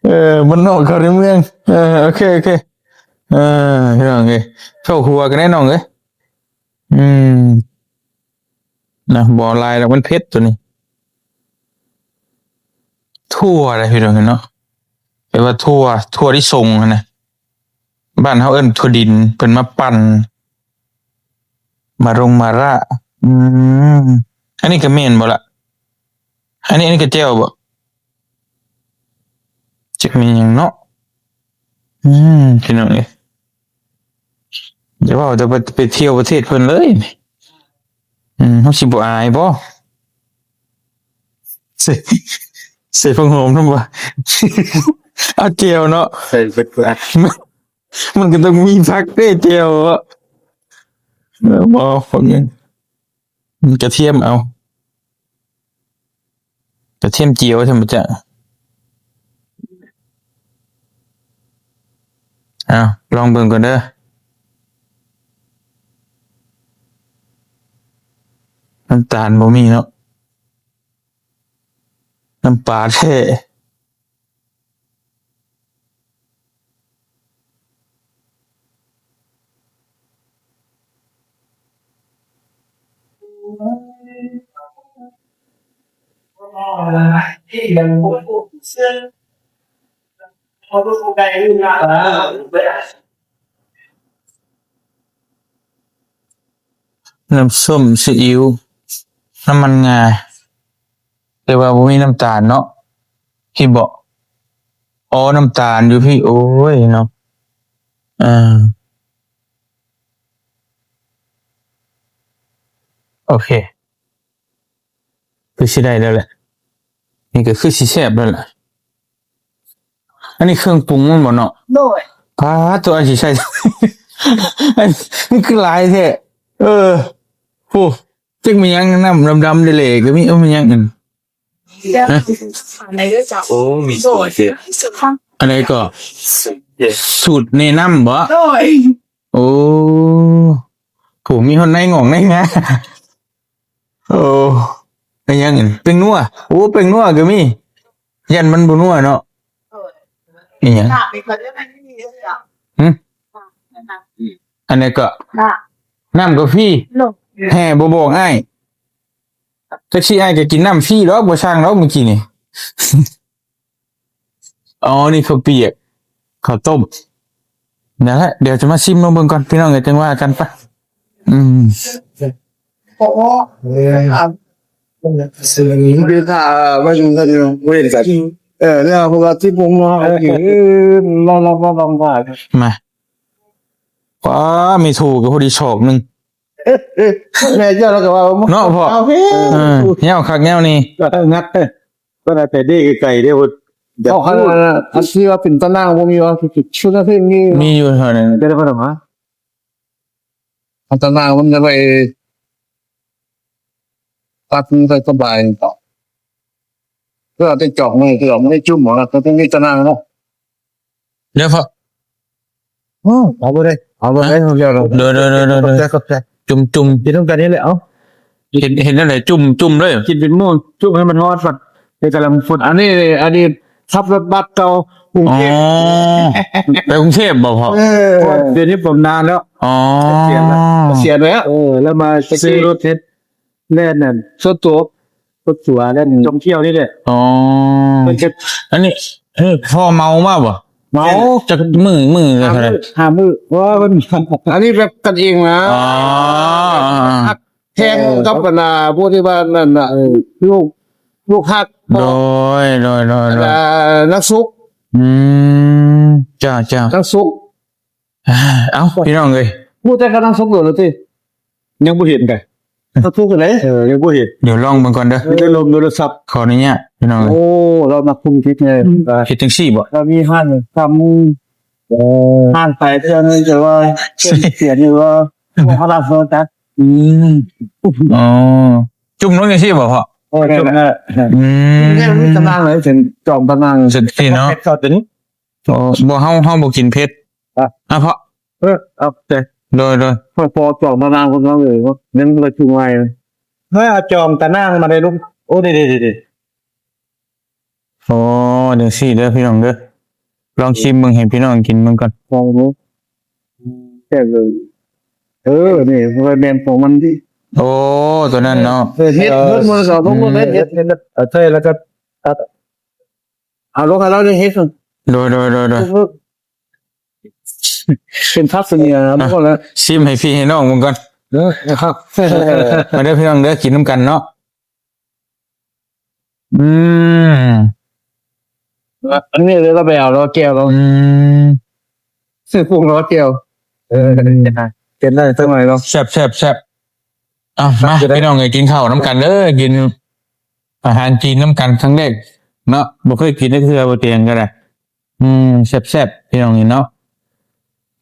ເອີ ບ້ານນອກເຂົ້າໃນເມືອງ. ເອີ ໂອເຄ ໂອເຄ. ເອີ ພີ່ນ້ອງເອີຍ ເຂົ້າຄົວກັນແນ່ນ້ອງເອີຍ. ອືມ ນະ ບໍ່ຫຼາຍດອກ ມັນເຜັດໂຕນີ້. ຖົ່ວເດ້ພີ່ນ້ອງເນາະ ແປວ່າຖົ່ວ ຖົ່ວລິສົງຫັ້ນນະ. ບ້ານເຮົາເອີ້ນຖົ່ວດິນ ເພິ່ນມາປັ່ນ ມາລົງມາລະ. ອືມ ອັນນີ້ກໍແມ່ນບໍ່ລະ? ອັນນີ້ ອັນນີ້ກໍແຈ່ວບໍ່? ຈັກແມ່ນຫຍັງເນາະ. ອືມ ພີ່ນ້ອງເອີຍ ຢ່າເວົ້າແຕ່ໄປ ໄປທ່ຽວປະເທດເພິ່ນເລີຍ. ອືມ ເຮົາຊິບໍ່ອາຍບໍ່? ໃສ່ ໃສ່ຜັກຫອມນຳບໍ່? ເອົາແຈ່ວເນາະ ໃສ່ເບິດ ມັນກໍຕ້ອງມີຜັກເດ້ແຈ່ວ. ເອີ ບໍ່ ກະທຽມເອົາ ກະທຽມຈຽວທຳມະຊາດ. ເອົາ ລອງເບິ່ງກ່ອນເດີ ນ້ຳຕານບໍ່ມີເນາະ ນ້ຳປາແທ້. ນ້ຳສົ້ມຊີອິ້ວ ນ້ຳມັນງາ ແຕ່ວ່າບໍ່ມີນ້ຳຕານເນາະ ພີ່ບໍ? ອໍ ນ້ຳຕານຢູ່ພີ້ ໂອ້ຍເນາະ. ເອີ ໂອເຄ ຄືຊິໄດ້ແລ້ວແຫຼະ ນີ້ກໍຄືຊິແຊບແລ້ວແຫຼະ. ອັນນີ້ເຄື່ອງປຸງມັນບໍ່ເນາະ? ໂດຍ ປາດໂທ້ ອັນຊິໃສ່ ອັນ ມັນຄືຫຼາຍແທ້. ເອີ ໂອ້ ຈັກແມ່ນຫຍັງ ນ້ຳດຳໆເຫຼໆກໍມີ. ເອີ ແມ່ນຫຍັງອັນ ຮະ? ໂອ້ ມີສູດເດ້ ອັນໃດກໍ? ສູດແນະນຳບໍ? ໂດຍ ໂອ້ ໂຫ ມີຮອດໃນງອກໃນງາ. ໂອ້ ແມ່ນຫຍັງອັນ ແປ້ງນົວ? ໂອ້ ແປ້ງນົວກໍມີ ຢ້ານມັນບໍ່ນົວເນາະ. ອີຫຍັງ? ຫຶ? ອັນໃດກໍ? ນ້ຳ ນ້ຳກາແຟ ແຮ ບໍ່ບອກອ້າຍ. ແທັກຊີອ້າຍກໍກິນນ້ຳຟຣີດອກ ບໍ່ສັ່ງດອກມື້ກີ້ນີ້. ອໍ ນີ້ເຂົ້າປຽກ ເຂົ້າຕົ້ມ. ນັ້ນແຫຼະ ດຽວຈະມາຊິມລອງເບິ່ງກ່ອນ ພີ່ນ້ອງເອີຍ ຈັ່ງວ່າກັນປະ. ອືມ ເອີ ເອີ ເອີ ເອີ ເອີ ເອີ ເອີ ເອີ ເອີ ເອີ ເອີ ເອີ ເອີ ເອີ ເອີ ເອີ ເອີ ເອີ ເອີ ມາ ປ້າ ມີຖົ່ວກໍພໍດີສອກໜຶ່ງ. ແມ່ເຈົ້າລາວກໍວ່າ ເນາະພໍ່ ເອີ ເອີ ຍາວຄັກຍາວແນ່ ເອີ ງັດ ເອີ ກໍໄດ້ແຕ່ເດ້ໄກໆເດ້ ເອົາ ອັນທີ່ວ່າເປັນຕາໜ່າງບໍ່ມີວ່າ ຊຸດນະເພງມີ ມີຢູ່ເທົ່ານັ້ນ ໄດ້ບໍ່ນຳມາ ອັນຕາໜ່າງມັນຈະໄປ ປັກມືໄປສະບາຍຕໍ່ ເພື່ອໄດ້ຈອກມື ເພື່ອບໍ່ໄດ້ຈຸ້ມເອົານະ ກໍຕ້ອງມີຕາໜ່າງເນາະ. ເດີພໍ່. ໂອ້ ເອົາບໍ່ໄດ້ ເອົາບໍ່ໄດ້ ເອົາແລ້ວ ໂດຍໆໆໆ ຂອບໃຈ ຂອບໃຈ ຈຸ້ມໆ ກິນນຳກັນນີ້ແຫຼະ ເອົາ ເຮັດ ເຮັດແນວໃດ ຈຸ້ມ ຈຸ້ມເລີຍ ກິນເປັນໝູ່ ຈຸ້ມໃຫ້ມັນຮອດກ່ອນ ເຮັດກຳລັງຟຶກ ອັນນີ້ ອັນນີ້ຂັບລົດບັສເກົ່າ ກຸງເທບ ອໍ ໄປກຸງເທບບໍ່ພໍ່? ເອີ ດຽວນີ້ບຳນານແລ້ວ ອໍ ກະສຽນແລ້ວ ກະສຽນແລ້ວ ເອີ ແລ້ວມາຊື້ລົດເຮັດ ແລ່ນນັ້ນ ສ່ວນຕົວ ລົດຕົວແລ່ນທ່ອງທ່ຽວນີ້ແຫຼະ ອໍ ເພິ່ນເຮັດ ອັນນີ້ ເອີ ພໍ່ເມົາມາບໍ່? ເມົາ ຈັກມື້ ມື້ລະເທົ່າໃດ? ຫ້າມື້ ຫ້າມື້ ໂອ້ຍ ມັນ ອັນນີ້ແບບກັນເອງນະ ອໍ ຮັກແພງກັບບັນດາຜູ້ທີ່ວ່ານັ້ນນະ ເອີ ລູກ ລູກຮັກ ໂດຍ ໂດຍ ໂດຍ ໂດຍ ອ່າ ນັກສຸກ ອືມ ເຈົ້າ ເຈົ້າ ນັກສຸກ ເອົ້າ ພີ່ນ້ອງເອີຍ ຮູ້ແຕ່ກຳລັງສົກໂດດແລ້ວຕິ? ຍັງບໍ່ເຫັນກະ ກະທຸກແຫຼະ ເອີ ຍັງບໍ່ເຫັນ ດຽວລອງເບິ່ງກ່ອນເດີ ມີແຕ່ລົມໂທລະສັບ ຂໍອະນຸຍາດ ພີ່ນ້ອງເອີຍ ໂອ້ ລາວນັກທຸລະກິດແດ່ ເຮັດຈັ່ງຊີ້ບໍ່? ລາວມີຮ້ານຊຳ ໂອ້ ຮ້ານຂາຍເຄື່ອງ ແຕ່ວ່າເປັນສຽນຢູ່ວ່າ ບໍ່ຮັບໂທລະຈັກ ອືມ ອໍ ຈຸ້ມລົງຈັ່ງຊີ້ບໍ່ພໍ່? ໂອ້ ຈຸ້ມ ອືມ ນີ້ມີຕາໜ່າງເລີຍ ເປັນຈອງຕາໜ່າງ ຈັ່ງຊີ້ເນາະ ເຮັດເຂົ້າຕົວນີ້ ໂອ້ ບໍ່ ເຮົາ ເຮົາບໍ່ກິນເຜັດ ອ່ະ ອ່ະ ເພາະ ເອີ ເອົາແຕ່ ໂດຍ ໂດຍ ພໍ ພໍຈອງຕາໜ່າງຄົນເຮົາເລີຍເນາະ ຍັງບໍ່ໄດ້ປຶງໄວ້ ເຮີ້ຍ ເອົາຈອງຕາໜ່າງມາໄດ້ລູກ ໂອ້ ເດໆໆໆ ໂອ້ ຈັ່ງຊີ້ເດີພີ່ນ້ອງເດີ ລອງຊີມເບິ່ງ ໃຫ້ພີ່ນ້ອງກິນເບິ່ງກ່ອນ ລອງດູ ແຊບເລີຍ ເອີ ນີ້ແມ່ນຂອງມັນຕິ ໂອ້ ຕົວນັ້ນເນາະ ເອີ ເຮັດ ເຮັດມັນກໍລົງລົດເຮັດ ເຮັດ ເຮັດ ເອົາໃສ່ແລ້ວກໍຕັດ ເອົາລົງໃຫ້ລາວໄດ້ເຮັດ ໂດຍ ໂດຍ ໂດຍ ໂດຍ ເປັນພັກສະເໜ່ຍນະ ອ່ະ ພວກນັ້ນ ຊີມໃຫ້ພີ່ໃຫ້ນ້ອງເບິ່ງກ່ອນ ເອີ ມາເດີພີ່ນ້ອງເດີ ກິນນຳກັນເນາະ ອືມ ອັນນີ້ເລີຍ ລາວໄປເອົາລາວແກ້ວລາວ ອືມ ຊື້ປຸງລາວແກ້ວ ເອີ ເປັນໄດ້ ເປັນໄດ້ ຈັກໜ້ອຍເນາະ ແຊບໆໆ ເອົາ ມາ ພີ່ນ້ອງເອີຍ ກິນເຂົ້ານຳກັນເດີ ກິນ ອາຫານຈີນນຳກັນຄັ້ງແລກເນາະ ບໍ່ເຄີຍກິນຈັກເທື່ອ ບໍ່ຕຽງກໍໄດ້ ອືມ ແຊບໆ ພີ່ນ້ອງເອີຍເນາະ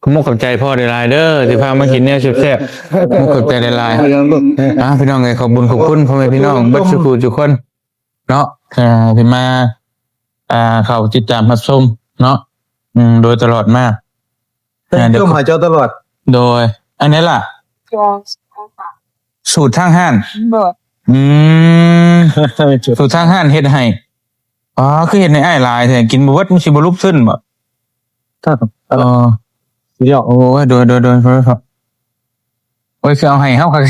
ຂອບມຸກຂອບໃຈພໍ່ຫຼາຍໆເດີ ທີ່ພາມາກິນແນວແຊບໆ ຂອບມຸກຂອບໃຈຫຼາຍໆ ອ່າ ພີ່ນ້ອງເອີຍ ຂອບບຸນຂອບຄຸນພໍ່ແມ່ພີ່ນ້ອງເບິດສູ່ຜູ້ສູ່ຄົນເນາະ ເອີ ທີ່ມາ ອ່າ ເຂົ້າຕິດຕາມຮັບຊົມເນາະ ອືມ ໂດຍຕະຫຼອດມາ ເປັນ ອ່າ ເດີ ຊົມໃຫ້ເຈົ້າຕະຫຼອດ ໂດຍ ອັນໃດລະ? ສູດທາງຮ້ານ ບໍ່ ອືມ ສູດທາງຮ້ານເຮັດໃຫ້ ອໍ ຄືເຮັດໃຫ້ອ້າຍຫຼາຍແທ້ ກິນບໍ່ເບິດມັນຊິບໍ່ລຸກຂຶ້ນບໍ່? ເອີ ໂອ້ຍ ໂດຍ ໂດຍ ໂດຍ ໂດຍ ໂອ້ຍ ຄືເອົາໃຫ້ເຮົາຄັກ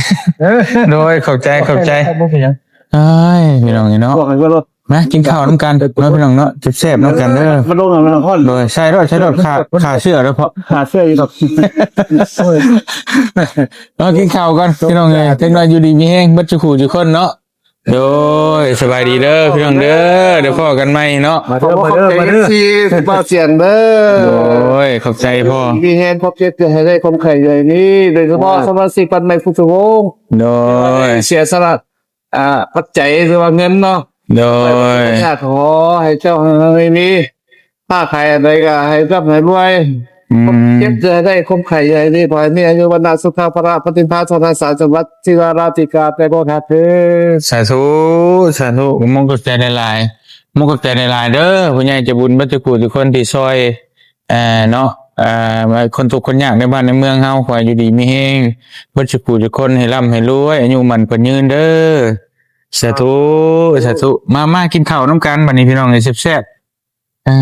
ໂດຍ ຂອບໃຈ ຂອບໃຈ ບໍ່ເປັນຫຍັງ ເອີຍ ພີ່ນ້ອງເອີຍເນາະ ບອກໃຫ້ເບິ່ງໂລດ ມາກິນເຂົ້ານຳກັນເນາະ ພີ່ນ້ອງເນາະ ແຊບໆນຳກັນເດີ ມາລົງນຳ ໂດຍ ໃສ່ໂລດ ໃສ່ໂລດ ຂ້າ ຂ້າເຊື້ອເດີພໍ່ ຂ້າເຊື້ອຢູ່ດອກ ມາກິນເຂົ້າກ່ອນ ພີ່ນ້ອງເອີຍ ຈັກໜ້ອຍຢູ່ດີມີແຮງເບິດສູ່ຜູ້ສູ່ຄົນເນາະ ໂດຍ ສະບາຍດີເດີພີ່ນ້ອງເດີ ດຽວພໍ້ກັນໃໝ່ເນາະ ມາເດີ ມາເດີ ມາເດີ ເອັຟຊີ ບ່າວສຽງເດີ ໂດຍ ຂອບໃຈພໍ່ ມີແຮງຄວາມເຈັບຢ່າໃຫ້ໄດ້ ຄວາມໄຂ້ຢ່າໃຫ້ມີ ໂດຍສະເພາະ ອ່າ ສະມາຊິກບ້ານໃໝ່ພູສະວົງ ໂດຍ ເສຍສະຫຼະ ອ່າ ປັດໄຈ ຫຼືວ່າເງິນເນາະ ໂດຍ ຂໍໃຫ້ເຈົ້າໃຫ້ມີ ຄ້າຂາຍອັນໃດກໍໃຫ້ຮ່ຳໃຫ້ລວຍ ອືມ ຄວາມເຈັບຢ່າໃຫ້ໄດ້ ຄວາມໄຂ້ຢ່າໃຫ້ມີ ຂໍໃຫ້ມີອາຍຸ ວັນນະ ສຸຂະ ພະລະ ປະຕິພານ ສອນທັກສານ ສະຫວັດ ຊີວະລາຕິກາ ແຕ່ບໍ່ຂາດເທີນ ສາທຸ ສາທຸ ຂອບມຸກຂອບໃຈຫຼາຍໆ ຂອບມຸກຂອບໃຈຫຼາຍໆເດີ ຜູ້ໃຫຍ່ໃຈບຸນເບິດທຸກຜູ້ທຸກຄົນທີ່ຊ່ອຍ ເອີ ເນາະ ເອີ ຄົນທຸກຄົນຍາກໃນບ້ານໃນເມືອງເຮົາ ຂໍໃຫ້ຢູ່ດີມີແຮງເບິດສູ່ຜູ້ທຸກຄົນ ໃຫ້ລ່ຳໃຫ້ລວຍ ອາຍຸໝັ້ນຂວັນຍືນເດີ ສາທຸ ສາທຸ ມາ ມາກິນເຂົ້ານຳກັນ ບັດນີ້ພີ່ນ້ອງເອີຍ ແຊບໆ ເອີ.